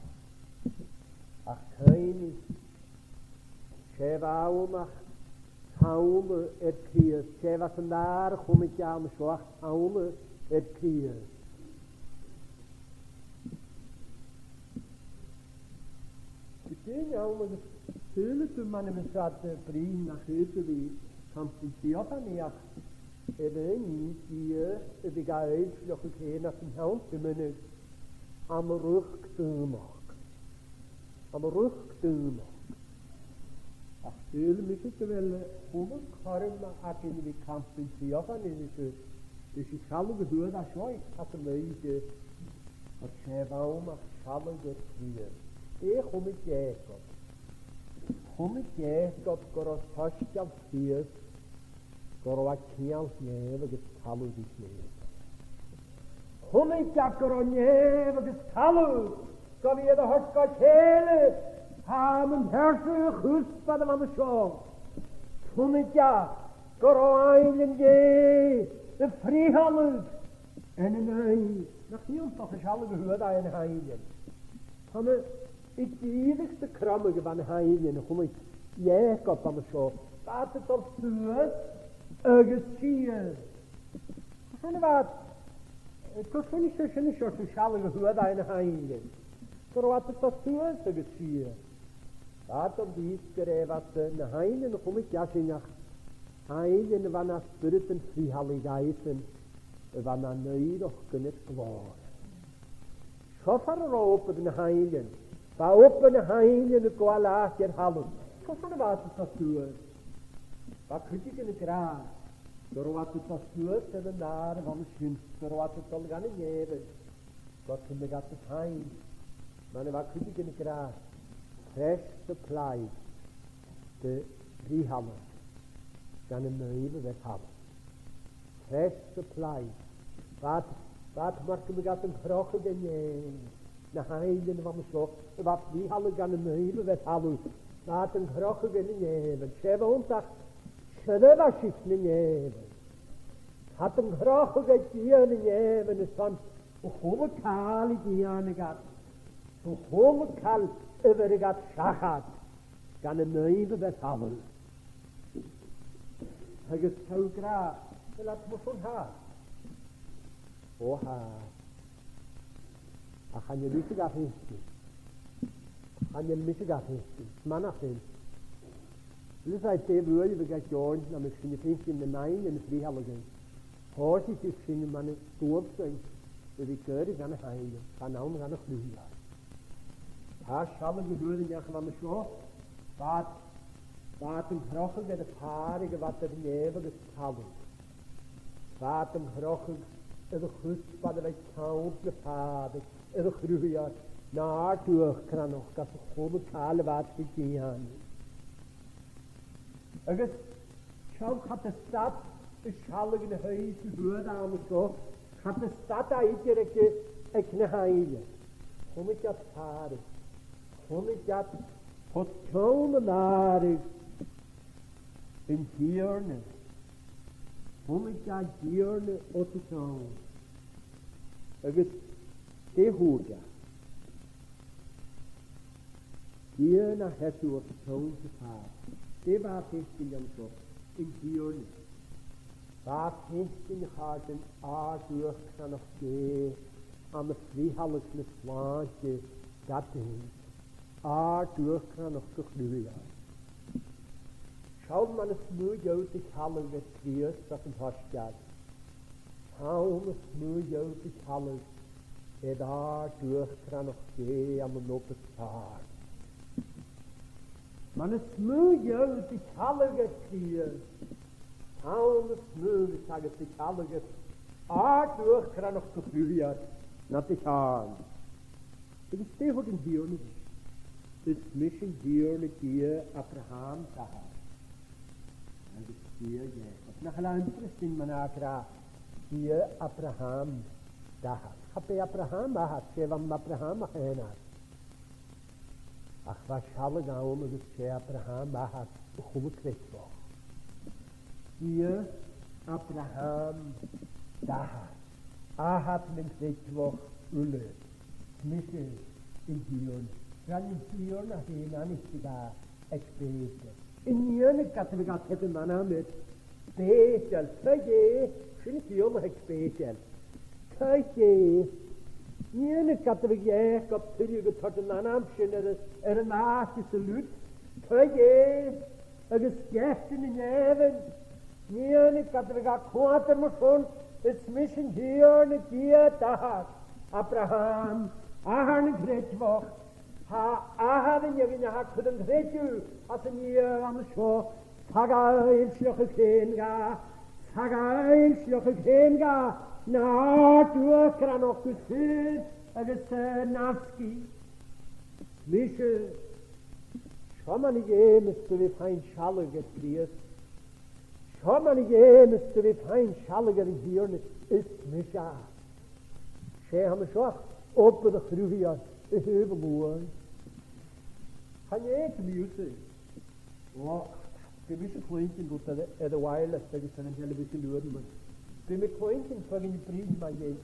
Ach cuimhnich, 's e a bh' ann ach samhla air Crìosd, 's e a bh' anns an dàrna chùis a chunnaic e an seo ach samhla air Crìosd. Gu dè an t-àm agus saoilidh tu, mar a bha sinn a' bruidhinn, nach fhaod a bhith cantainn theophany ach air an Dia a bhith ga fhoillseachadh fhèin anns an t-seann tiomnadh ann an riochd daonnachd. Ann an riochd daonnachd. Ach saoilidh mise gu bheil a h-uile cothrom againn a bhith cantainn theophany ris, ris an sealladh a fhuair e seo anns an oidhche, ach 's e a bh' ann ach sealladh air Crìosd. Dè chunnaic Iàcob? Chunnaic Iàcob gun robh soisgeul Chrìosd, gun robh e a' ceangal nèamh agus talamh ri chèile. Chunnaic e gun robh nèamh agus talamh, gu bhith air a thoirt gu chèile, tha e mun t-seòrsa chuspair a bh' ann an seo. Chunnaic e gun robh ainglean Dhè a' frithealadh ann an oidhche. Nach iongantach an sealladh a fhuair e air na h-ainglean? Tha mi a' dìreadh sa chromadh a bha na h-ainglean a chunnaic Iàcob an seo. Bha iad a' dol suas agus sìos. Sin a bha, eh, gu cinnteach sin an seòrsa sealladh a fhuair e air na h-ainglean. Gun robh iad a' dol suas agus sìos. Bha iad a' dol dìreach gu robh iad, eh, na h-ainglean a chunnaic esan ach ainglean a bha nan spiorad frithealaidh dhaibhsan, a bha nan oighreachdan air glòir. Seo far an robh obair nan ainglean. Bha obair nan ainglean a' gabhail àite air thalamh. Seo far a bha iad a' dol suas. Bha cuideigin ag ràdh gun robh iad a' dol suas air an adhar a bh' ann an sin, gun robh iad a' dol dhan an nèamhainn, gun robh iad a' faighinn, mar a bha cuideigin ag ràdh, fresh supply de fhrithealadh dhan an naomh a bh' air thalamh. Fresh supply. Bha iad, bha iad mar gum biodh iad an crochadh an nèamh, na h-ainglean a bh' ann an seo, a bha a' frithealadh dhan an naomh a bh' air thalamh. Bha iad an crochadh an nèamh, an seo a bh' ann ach seirbheiseach nan nèamhainn. Tha iad an crochadh aig Dia nan nèamhainn airson a h-uile càil a dhèanadh iad, a h-uile càil a bheireadh iad seachad dhan an naomh a bh' air thalamh. Agus tha thu ag ràdh, uill, tha iad mar sin fhathast. O, tha. Ach chan eil mise ga fhaicinn. Chan eil mise ga fhaicinn. 'S math nach eil. Is e dè bhuail a bhith ga dheòin nam bithinn a' faicinn na mèinn anns na frithealadh. Thòisich sinn mun a' bhuaidh sin a bhith ag ràdh gun a h-aon, gun ann gun a chruthaighear. Tha sealladh a' bhuaidh an-diugh an seo, bha, bha an crochadh air a' phàradh a bha air nèamh agus talamh. Bha an crochadh air a' chuspair a bha aig ceann na pàraidh air a' Chruthaighear, na àrd-uachdaranachd anns a h-uile càil a bha iad a' dèanamh. Agus seall, cha do stad an sealladh na h-aois a bhuail an seo, cha do stad e idir aig, aig na h-ainglean. Chunnaic iad pàraidh, chunnaic iad os cionn an àraidh an Tighearna. Chunnaic iad an Tighearna os a chionn. Agus dè thuirt e? Dia na sheasamh os cionn sa phàradh. Dè bha e a' faicinn an seo? An Tighearna. Bha e a' faicinn a chàirdean àrd-uachdaranachd Dhè ann am frithealadh na slàinte gad aon. Àrd-uachdaranachd a' Chruthaigheir. Seall, mar as motha a gheibh thu do shealladh air Crìosd às an t-soisgeul, tha e nas motha a gheibh thu do shealladh air àrd-uachdaranachd Dhè ann an obair ceàrr. Mar as motha a gheibh thu do shealladh air Crìosd, tha e nas motha a gheibh thu do shealladh air àrd-uachdaranachd a' Chruthaigheir na do cheàrn. Agus dè thuirt an Tighearna ris? Is mise an Tighearna, Dia Abrahaim d' athar, agus Dia Iàcoib. Nach eil e interesting mar a tha e ag ràdh Dia Abrahaim d' athar? Cha b' e Abraham athair, 's e bh' ann an Abraham ach aon athair. Ach bha sealladh ann agus 's e Abraham athair a h-uile creidmheach. Dia Abraham d' athar, athair nan creidmheach uile. Is mise an Tighearna. Rinn an Tighearna fhèin aithnichte dha aig Bètel. An iongnadh ged a bhiodh e a' toirt an ainm air Bètel? Tha e, sin ciall aig Bètel. Tha e. An iongnadh ged a bhiodh Iàcob tuilleadh a' toirt an ainm sin air, air an àite san lùib. Tha e. Agus gearradh na nèamhan. An iongnadh ged a bhiodh e a' coimhead air mar sin, is mise an Tighearna, Dia d' athar, Abraham, athair nan creidmheach. Tha athair an fheadhainn a tha a' cur an creideimh às an Dia an seo, 's tha e ga fhoillseachadh fhèin dha, 's tha e ga fhoillseachadh fhèin dha, na àrd-uachdaranachd gu saor agus, eh, an-asgaidh. Mise, seo mar a dh'fheumas tu a bhith a' faighinn sealladh air Crìosd. Seo mar a dh'fheumas tu a bhith a' faighinn sealladh air an Tighearna, is mise e. 'S e a th' ann an seo ach obair a' Chruthaigheir a thaobh an t-sluaigh. Chan eil e gu mì-fhasa. Ò, bidh mise a' cluinntinn rud air, air a' wireless agus air an television uaireannan. Bidh mi a' cluinntinn feadhainn a' bruidhinn mu dheidhinn.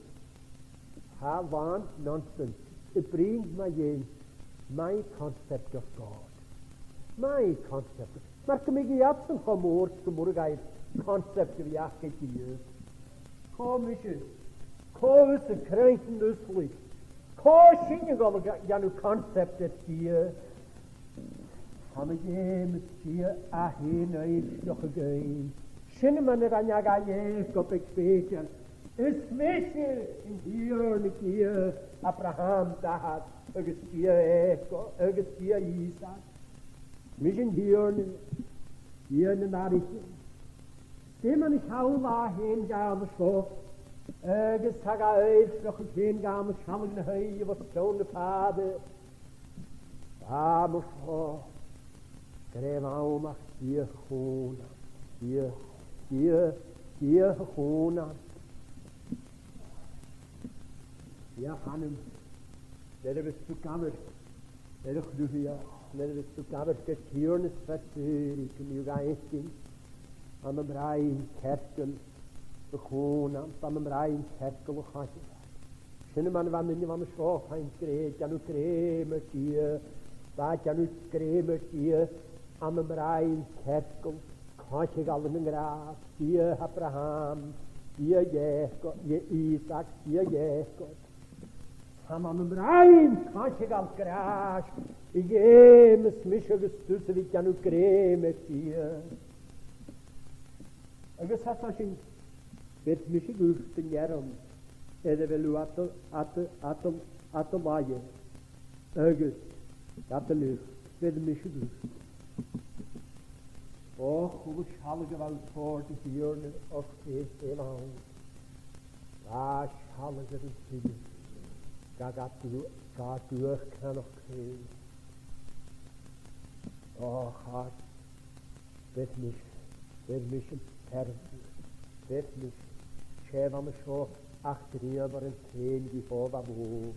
Tha e làn nonsense. A' bruidhinn mu dheidhinn my concept of God. My concept. Mar gum biodh iadsan cho mòr 's gum b' urrainn dhaibh concept a bhith aca air Dia. Cò mise? Cò thusa, cruinne-uaslaich? Cò sinne a dhol a dhè-, dhèanamh concept air Dia? Chan eil e gu mì-fhasa. Dia a tha fhèin a' foillseachadh dhuinn. Sin mar a rinn e dha Iàcob aig Bètel. Is mise an Tighearna, Dia Abraham d' athar, agus Dia Iàcoib, agus Dia Isaac. Mise an Tighearna, Dia nan athraichean. Dè mar a sheall e fhèin dha an seo, agus tha e ga fhoillseachadh fhèin dha ann an sealladh na h-aoighe os cionn na fàide. Tha e mar seo, gur e bh' ann ach Dia Chùmhnant, Dia, Dia, Dia Chùmhnant. Dia th' ann, nuair a bhios tu ag amharc air a' Chruthaighear, nuair a bhios tu ag amharc air Tighearna Spaideil, gum bi thu ga fhaicinn ann am broinn cearcall a' chùmhnaint, ann am broinn cearcall a' choitheanair. Sin mar a bha an duine a bh' ann an seo a' faighinn grèim, dèanamh grèim air Dia, bha e a' dèanamh grèim air Dia ann am broinn cearcall, coitheadh e lena ngràs, Dia Abraham, Dia Iàcoib, Dia Isaac, Dia Iàcoib. Tha mi nam ràimh, chan eil gal gràs, a Dhè, is mise agus tusa a bhith a' dèanamh grèim air Dia. Agus às a sin, bheir mise dhut an earrann air a bheil thu ad, ad, ad, ad laighe, agus ad fhliuch, bheir mise dhut. O, a h-uile sealladh a bha thu a' toirt, a Thighearna, ort fhèin ann. Bha sealladh air an tuilleadh, ga, ga, ga, ga, ga, cranach craobh. O, chàird, bheir mise, bheir mise an t-earrann, bheir mise, 's e bh' ann an seo ach gnìomharan fhèin gu fo bha mhòr.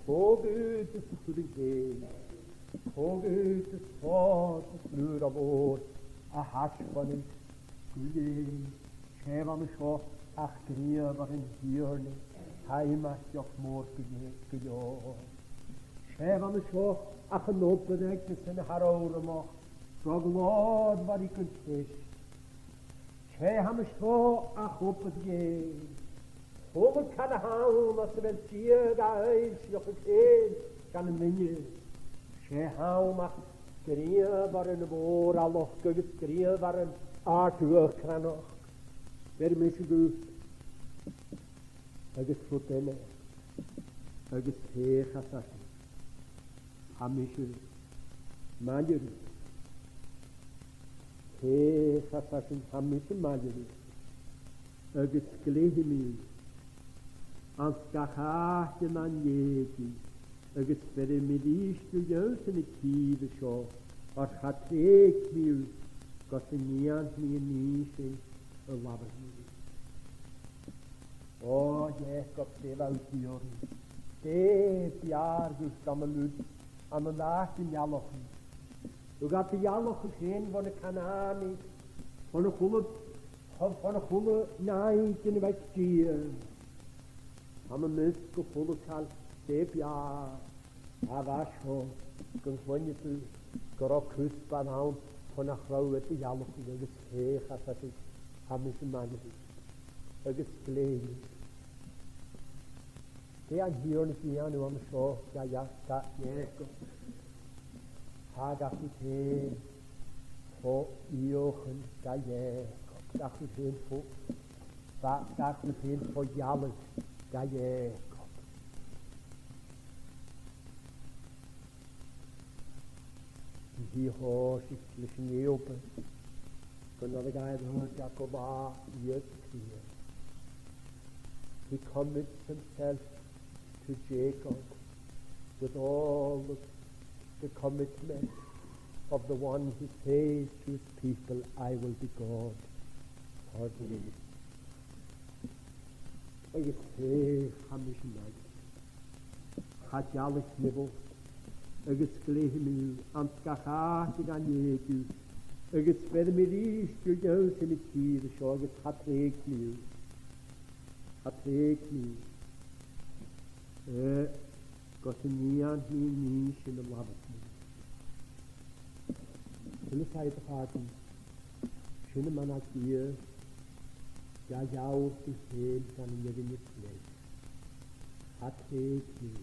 Cò dh'fhaodas a chur an cèill, cò dh'fhaodas fòs is flùr a' mhòir a thaisbeanadh gu lèir? 'S e bh' ann an seo ach gnìomharan an Tighearna, tha iomadh deoch mòr gu lè-, gu leòr. 'S e bh' ann an seo ach an obair aig na sin a tha ro rùnach, ro ghlòrmhor gun cheist. 'S e th' ann an seo ach obair Dhè. A h-uile càil a th' ann às a bheil Dia ga fhoillseachadh fhèin dhan duine. 'S e th' ann ach gnìomharan mòr-fhaileach agus gnìomharan àrd-uachdaraich. Bheir mise dhut agus rud eile, agus feuch às a sin, tha mise maille riut. Feuch às a sin, tha mise maille riut. Agus gleidhidh mi thu anns gach àite nan leigidh thu, agus bheir mi a-rìs thu dh'ionnsaigh na cìre seo, oir cha trèig mi thu gus an dèan mi an nì sin a labhair mi riut. O Iacob, dè bha thu ag iarraidh? Dè b' fheàrr dhut ann an, ann an àite an ealachan? Thug iad an ealachan fhèin bho na Canàanaich, bho na h-uile, bho, bho na h-uile nàimhdean a bh' aig Dia. Tha mi a-nis gu h-uile càil, dè b' fheàrr? A bha seo, gun cluinneadh tu gun robh cuspair ann far nach robh iad a' dealachadh agus feuch às a sin, tha mise maille riut. Agus gleidhidh mi thu. Dè tha an Tighearna a' dèanamh an seo, ga, ga, ga Iàcob? Tha e ga chur fhèin fo fhiachan ga Iàcob. Ga chur fhèin fo, ga, ga chur fhèin fo ghealladh ga Iàcob. Bhithinn a' tòiseachadh leis an fhìrinn gun robh e ga iarraidh gu math iad a chridhe. He commits himself to Jacob with all the, the commitment of the one who says to his people, "I will be God for thee." Agus feuch, tha mise maille riut. Cha dealaich mi bhot, agus gleidhidh mi thu anns gach àite nan leigidh thu, agus bheir mi a-rìs thu dh'ionnsaigh na cìre seo, agus cha trèig mi thu. Cha trèig mi thu. Eh, gus an dèan mi an nì sin a labhair mi riut. Sin a' pàirt a chàirdean, sin am mana Dhè, ga gheall thu fhèin dhan an fhìrinn a chleith. Cha trèig mi thu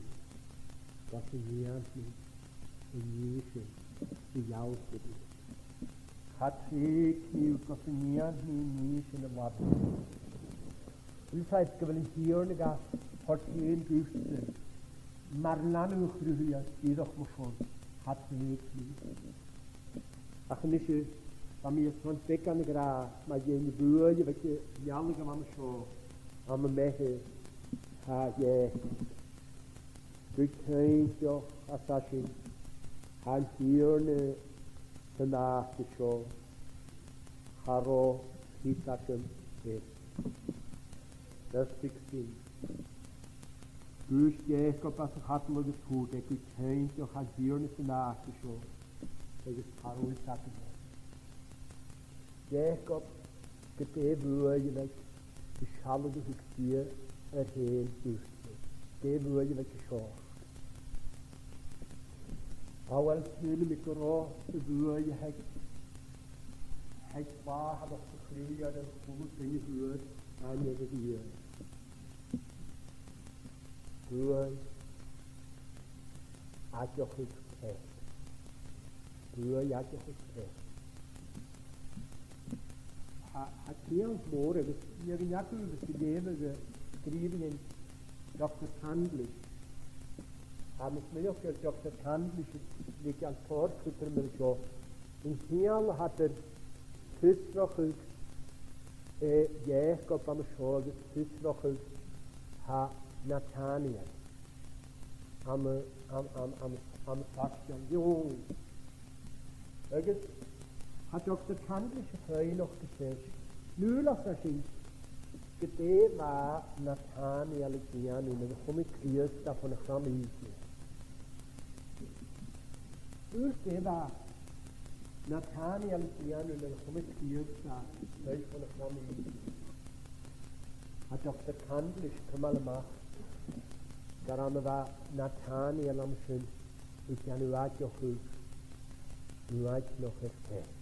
gus an dèan mi an nì sin a gheall thu riut. Cha trèig mi thu gus an dèan mi an nì sin a labhair mi riut. Bheil fhios agad gu bheil an Tighearna ga thoirt fhèin dhutsa, mar leanabh a' chruthachaidh dìreach mar sin, cha trèig mi thu. Ach a-nise, tha mi airson beagan a ràdh mu dheidhinn a' bhuaidh a bh' aig an ealachadh a bh' ann an seo, am measg a tha dheth. Gu cinnteach às a sin, tha an Tighearna san àite seo, cha robh fhios agam air. Verse sixteen. Dhùisg Iàcob às a chadal agus thubhairt e, gu cinnteach tha an Tighearna san àite seo, agus cha robh fhios agam air. Iàcob, gu dè bhuaidh a bh' aig an sealladh a thug Dia air fhèin dhutsa? Dè bhuaidh a bh' aig an seo? A bheil, shaoil mi gun robh a' bhuaidh a th' aig, th' aig làthaireachd sa chridhe air a h-uile duine a fhuair aithne air a Dhia. Buaidh, aideachadh peacaidh. Buaidh aideachadh peacaidh. Tha, tha ceangal mòr agus nì an eagal agus a leughadh a sgrìobh an Doctor Candlish. Tha mise a' smaoineachadh gur e Doctor Candlish a leig an tòrr cudrom air seo. An ceangal a tha eadar fiosrachadh, eh, Iàcoib an seo agus fiosrachadh tha Natanael ann an, ann, ann, ann, ann an fhacal Leòdhas. Agus tha Doctor Candlish a' faighneachd gu seasmhach, nuair a tha sinn, gu dè bha Natanael a' dèanamh nuair a chunnaic Crìosd e fon a' chrann-fhìgeil. Gu dè bha Natanael a' dèanamh nuair a chunnaic Crìosd e fon a' chrann-fhìgeil. Tha Doctor Candlish a' cumail a-mach gur ann a bha Natanael an sin a' dèanamh aideachadh, no aideachadh air peacaidh.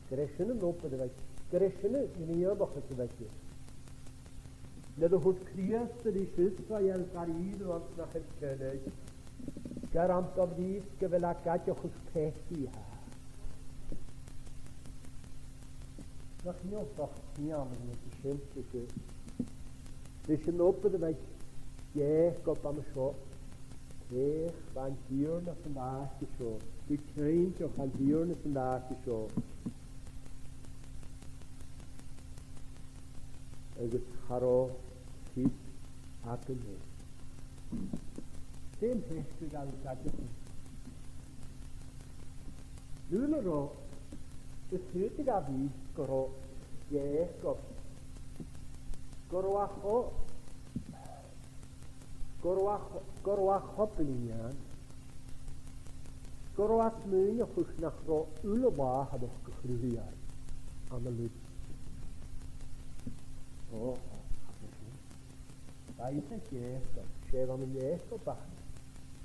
Gur e sin an obair a bh' aige, gur e sin an gnìomhachas a bh' aige. Nuair a thuirt Crìosd ris Israel far an robh iad anns nach eil ceangal, gur ann do bhrìgh gu bheil e ag aideachadh peacaidh a tha e. Nach iontach ceangal a bh' aig an sin, ris an obair a bh' aig Iàcob an seo, feuch, bha an Tighearna san àite seo, gu cinnteach bha an Tighearna san àite seo. Agus cha robh fios againn air. Dè am peacaidh a bh' aige? Nuair a robh, is dòcha gu bheil, gu robh Iàcob, gu robh e cho, gu robh e cho, gu robh e cho blinn, gu robh e a' smaoineachadh nach robh uile-làthaireachd a' Chruthaigheir ann an lùib. Ò, ò, ò, ò. Bha fhios aig Iàcob, 's e bh' ann an Iàcob ach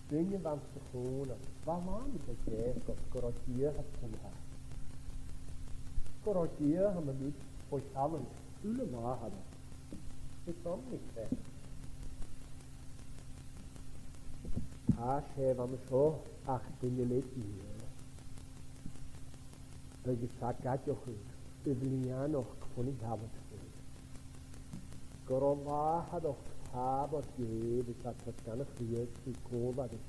duine a bh' anns a' chùmhnant, bha làn aig Iàcob gun robh Dia air a chur. Gun robh Dia ann an lùib fo shealladh uile-làthair. Is ann a bha e. Tha, 's e bh' ann an seo ach duine le Dia. Agus a' gabhail a' chùis a bhliadhnachd fon a' shealladh. Gun robh làthaireachd fàbhar Dhè a' toirt dhan a' Chrìosd ri còmhla ris.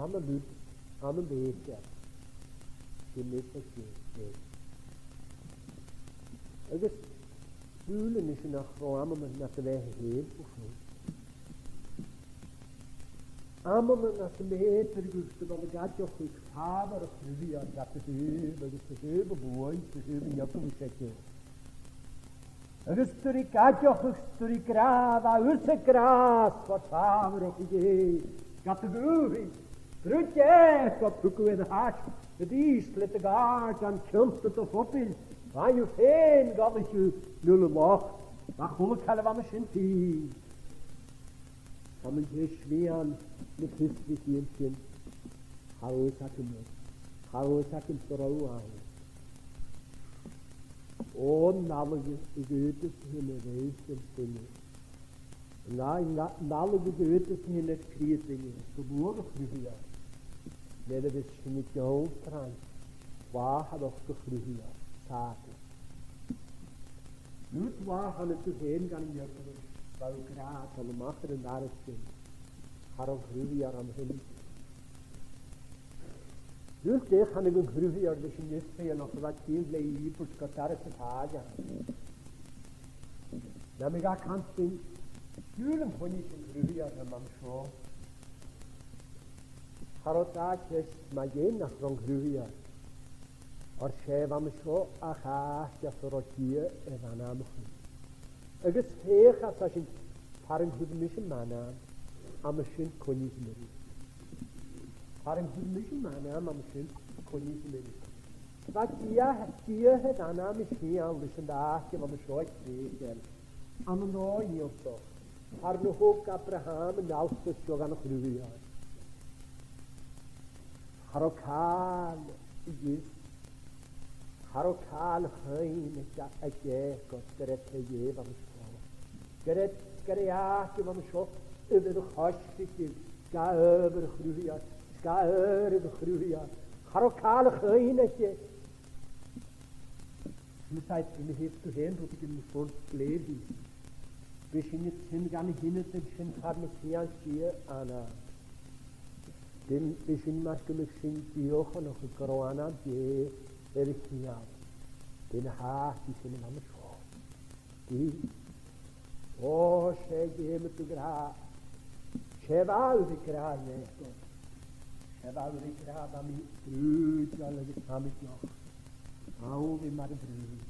Ann an lùib, ann am beatha. Sin measadh Dhè. Agus saoil a-nis nach robh amannan nad bheatha fhèin bho chionn. Amannan anns am meud air gum biodh tu a' gabhail a' chùis fàbhar a' Chruthaigheir, gad thaobh agus a thaobh a' bhuaidh, a thaobh an eaglais aige. Agus tu a' gabhail a' chùis, tu a' gràdh, a thusa gràs fo fàbharachd Dhè, gad dhùthaich, bruidhinn, gu bheil thu a' tachairt a-rithist le do ghàirdean, cionta do phobail, bha thu fhèin, gabhail a' chùis, nuair a lorg, bha a h-uile càil a bh' ann an sin fhèin. Tha mi an dèidh smaoineachadh na fiosrachaidhean sin. Tha fhios agam, tha fhios agam gu robh ann. Ò, an t-eagal a dh'fhaodas sinn a rèir sin duine. An, an, an t-eagal a dh'fhaodas sinn a rèir cridhe duine, gu bhuaidh a' Chruthaigheir. Nuair a bhios sinn a' dol tron làthaireachd a' Chruthaigheir, Sàtan. Nuair a thàinig thu fhèin dhan an eaglais, bha thu ag ràdh, "Tha mi a-mach air an doras sin, cha robh an Cruthaighear ann a-nis." Nuair a thàinig an Cruthaighear leis an Israel, nach robh iad a' tighinn le ìobairt gu doras a' phàighean. Nam biodh e a' cantainn, "Saoil an coinnich an Cruthaighear rium an seo?" Cha robh dà cheist mu dheidhinn nach robh an Cruthaighear. Oir 's e bh' ann an seo ach àite às an robh Dia air ainm a chur. Agus feuch, ars esan, far an cuir mise m' ainm, an sin coinnich mi thu. Far an cuir mise m' ainm, an sin coinnich mi thu. Bha Dia, Dia air ainm a cheangal leis an àite a bh' ann an seo aig Crìosd, ann an dòigh iongantach, far na thog Abraham an altair seo dhan a' Chruthaighear. Cha robh càil a dh'fhios, cha robh càil a chuimhne aig, aig Iàcob gur e tè Dhè a bh' ann an seo. Gur e, gur e àite a bh' ann an seo a bha air a choisrigeadh Sgath adhbhar a' Chruthaighear, sgath adhbhar a' Chruthaighear. Cha robh càil a chuimhne aice. Is ma tha, is ma tha thu fhèin rudeigin nas fheàrr glè bhrèagha. Bidh sinn a' tighinn gun a h-ionad an sin far na tèid Dia ann. Bidh, bidh sinn mar gum biodh sinn dìochuimhneachadh gun robh ann Dia air a cheangal. Bidh na h-àiteachan sin ann an seo. Dè? Ò, 's e dh'fheumadh tu gràdh. 'S e bha thu ri gràdh, Iacob. 'S e bha thu ri gràdh, bha mi brùideil agus tha mi deoch. Amhlaidh mar a bhrùid.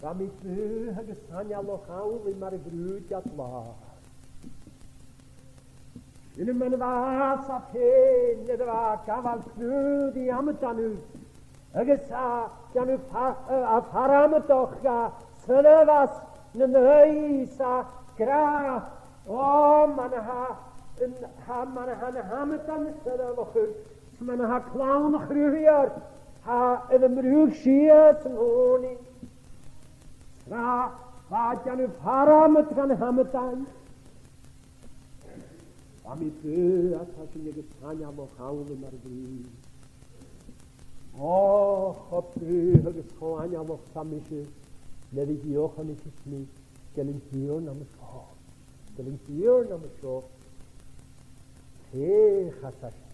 Bha mi dubh agus aineolach, amhlaidh mar a bhrùid iad làr. Sin mar a bha e fhèin, nuair a bha e a' gabhail cruth ri amadan ùr. Agus a' dèanamh fa-, a, a' far-amadachd, a' soirbheas nan aghaidh 's a' gràdh, ò, mar a tha, an, tha, mar a tha na h-amadan a' soirbheachadh, 's mar a tha clann a' Chruthaigheir, tha iad a' mrùdhadh sìos an-còmhnaidh. 'S a bha, bha e a' dèanamh far-amadaidh dha na h-amadan. Bha mi dubh, a tha sin, agus aineolach, amhlaidh mar a bhrùid. Ò, cho dubh agus cho aineolach 's a tha mise, nuair a dhìochuimhnicheas mi gu bheil an Tighearna an seo. Gu bheil an Tighearna an seo. Feuch às a sin.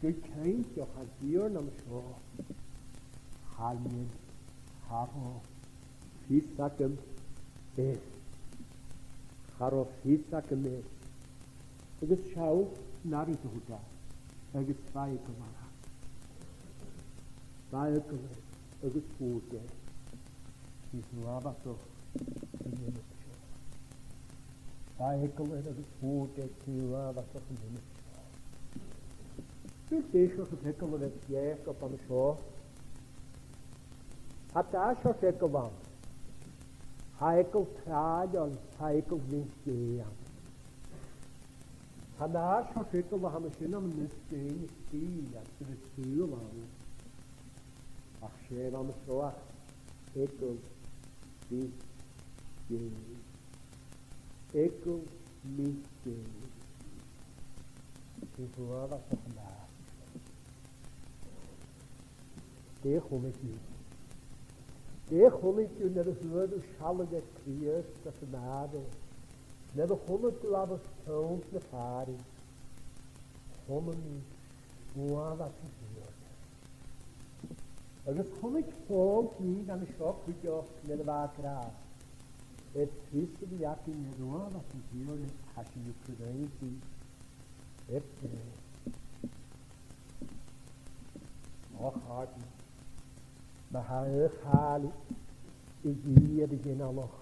Gu cinnteach, an Tighearna an seo. Chan eil, cha robh fios agam air. Cha robh fios agam air. Agus seall, an ath rud a thuirt e, agus bha eagal air. Bha eagal air, agus thuirt e, "Tì thu uabhasach an ionad seo." Bha eagal air agus thuirt e, "Tì thu uabhasach an ionad seo." Bheil dè seòrsa eagal a bh' aig Iacob an seo? Tha dà sheòrsa eagal ann. Tha eagal tràilleil, tha eagal mion-dè ann. Tha an dà sheòrsa eagal a th' ann, sin ann am mion-dè, is dè, agus a bheil saoghal ann. Ach 's e a th' ann an seo ach eagal mion-dè. Eagal mion-dè. Sin uabhasach an-dràsta. Dè chunnaic thu? Dè chunnaic thu nuair a fhuair thu sealladh air Crìosd anns an àite? Nuair a chunnaic thu e fo cheann na fàirinn? Chunnaic mi uabhas an Tighearna. Agus chunnaic Pòl mi an seo cuideachd nuair a bha e ag ràdh, air fios a bhith againn air uabhas an Tighearna, tha sinn a' cur aodainn air Crìosd. Ò, a chàirdean, ma tha a' chàil a dhìth air a' ghinealach,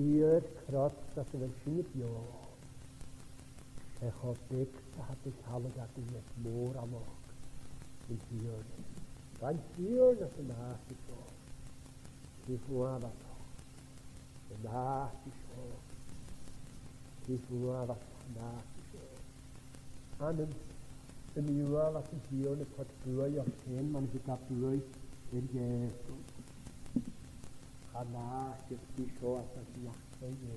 iarr crosta às a bheil sinne beò. 'S e cho beag 's a tha de shealladh againn air mòralachd an Tighearna. Bha an Tighearna san àite seo. Tha e uabhasach. An àite seo. Tha e uabhasach, an àite seo. Anam, am bi uabhas an Tighearna a' cur buaidh ort fhèin, mar a thug e buaidh air Iacob? Chan fhaca sibh seo às a shin ach Dia.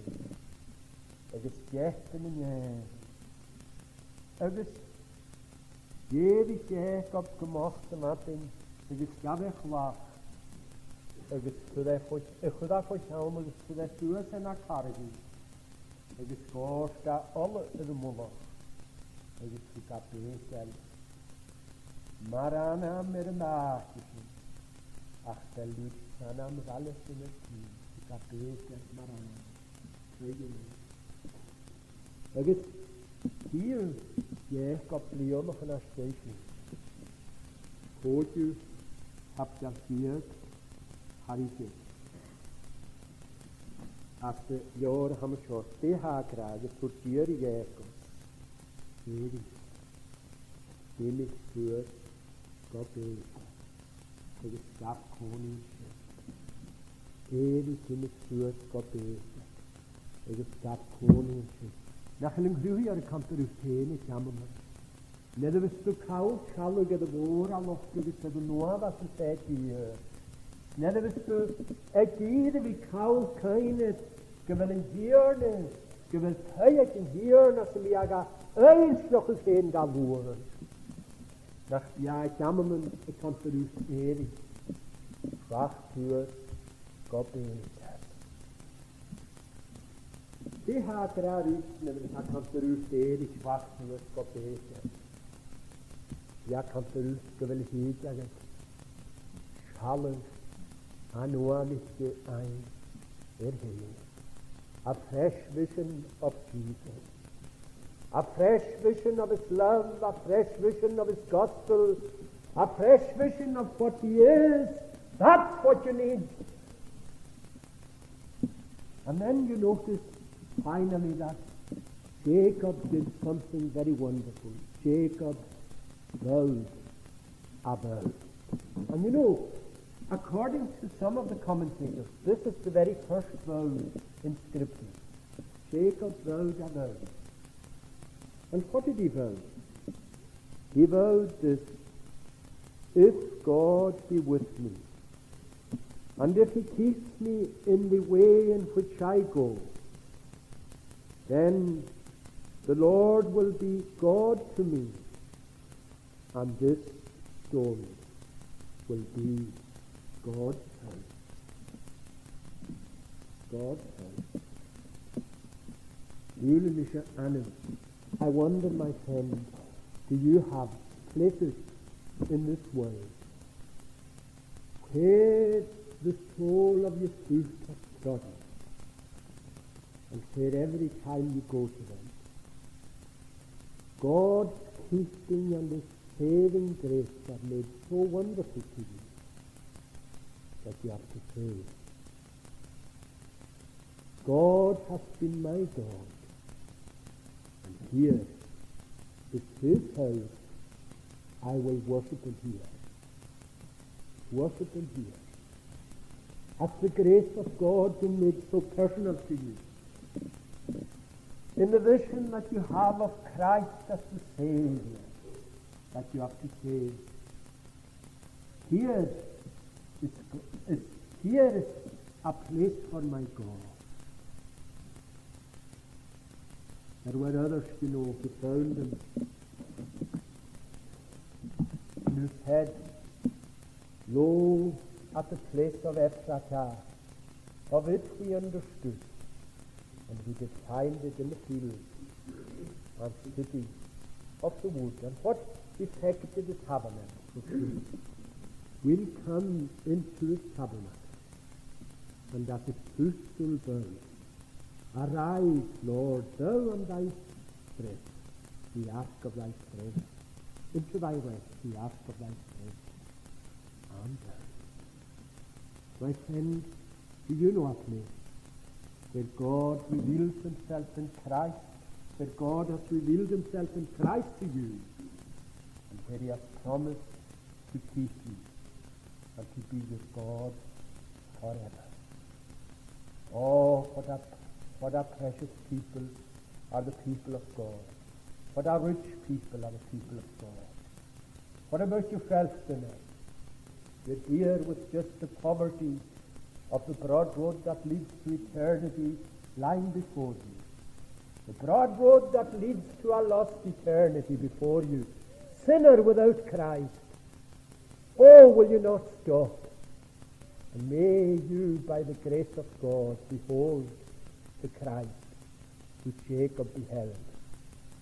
Agus geata nan eun. Agus dh'èirich Iacob gu moch sa mhadainn, agus ghabh e clach, agus chuir e fo, a chuir e fo cheann, agus chuir e suas e na carragh, agus dhòirt e ola air a mullach, agus thug e Bètel mar ainm air an àite sin, ach b' e Lus an t-ainm a bh' air a sin air tìr, thug e Bètel mar ainm. Agus thill Iacob bliadhnaichean às dèidh sin. Còigeamh chaibideil deug thar fhichead. Às an leabhar a th' ann an seo, dè tha e ag ràdh, agus thuirt Dia ri Iacob, "Èirich, timcheall suas gu Bètel, agus gabh còmhnaidh an sin." Èirich timcheall suas gu Bètel, agus gabh còmhnaidh an sin. Nach eil an Cruthaighear a' cantainn riut fhèin an-dràsta? Nuair a bhios tu a' call sealladh air a' mhòralachd agus air an uabhas as fheàrr, nuair a bhios tu ag iarraidh a bhith a' call cuimhne gu bheil an Tighearna gu bheil taigh aig an Tighearna 's am bi e ga fhoillseachadh fhèin dha uair. Nach bi e a' ceannach a' cantainn riut, Èirich, faic thu gu bhith. Dè tha e ag ràdh riut nuair a tha e a' cantainn riut, Èirich, faic thu gu bhith? Bidh e a' cantainn riut gu bheil thìde agad sealladh an uaimh fhèin air fhèin. A fresh vision of Jesus. A fresh vision of his love, a fresh vision of his gospel, a fresh vision of what he is. That's what you need. And then you notice finally that Jacob did something very wonderful. Jacob vowed a vow. And you know, according to some of the commentators, this is the very first vow in Scripture. Jacob vowed a vow. And what did he vow? He vowed this: "If God be with me, and if he keeps me in the way in which I go, then the Lord will be God to me, and this stone will be God's house." God's house. Bhuail mise ainm. I wonder, my friend, do you have places in this world where the sole of your foot has trodden, and where every time you go to them, God's keeping and his saving grace are made so wonderful to you that you have to say, "God has been my God, and here is his house, I will worship him here." Worship him here. Has the grace of God been made so personal to you? In the vision that you have of Christ as the Saviour, that you have to say, "Here is, is, here is a place for my God." There were others, you know, who found him, and who said, "Lo, at the place of Ephratah, of it we understood, and we did find it in the field, and city of the wood." And what effect did it have on them? "We'll come into his tabernacle, and at his footstool bow. Arise, Lord, thou and thy strength, the ark of thy strength. Into thy rest, the ark of thy strength." Amen. My friend, do you know a place where God reveals himself in Christ, where God has revealed himself in Christ to you, and where he has promised to keep you and to be your God forever? Oh, what a, what a precious people are the people of God. What a rich people are the people of God. What about yourself tonight? You're here with just the poverty of the broad road that leads to eternity lying before you. The broad road that leads to a lost eternity before you. Sinner without Christ. Oh, will you not stop? And may you, by the grace of God, behold the Christ which Jacob beheld,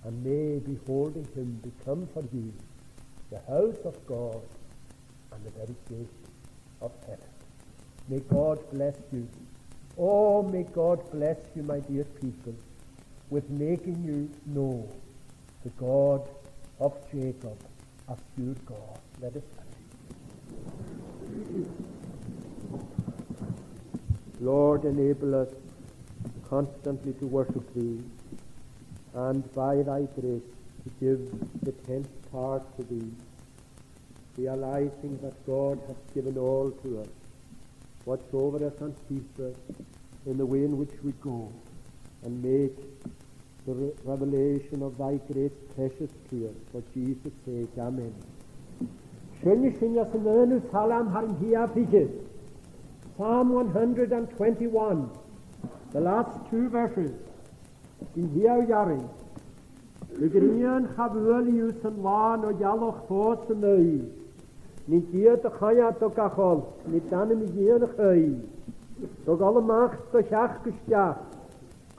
and may beholding him become for you the house of God and the very gate of heaven. May God bless you. Oh, may God bless you, my dear people, with making you know the God of Jacob as your God. Let us pray. Lord, enable us constantly to worship thee, and by thy grace to give the tenth part to thee, realizing that God hath given all to us, watch over us and keep us in the way in which we go, and make the re-, revelation of thy grace precious to us. For Jesus' sake, amen. Seinnidh sinn anns an aonamh salm thar an t-siathamh fichead. Psalm one hundred and twenty-one, the last two verses. Sin e a dh'iarradh. A' ghrian cha bhuail thu san là no ghealach fòs an aghaidh. Nì Dia do choimhead o gach olc, nì d' anam a dhìon a-chaoidh. Do dhol a-mach, do theachd a-steach,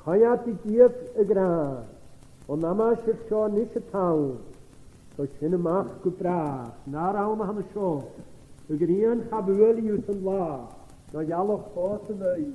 coimheadaidh Dia a ghràidh. Bhon ama seo a-nis a tha ann, tha sin a-mach gu bràth. An ath rann a th' ann an seo. A' ghrian cha bhuail thu san là no ghealach fòs an aghaidh.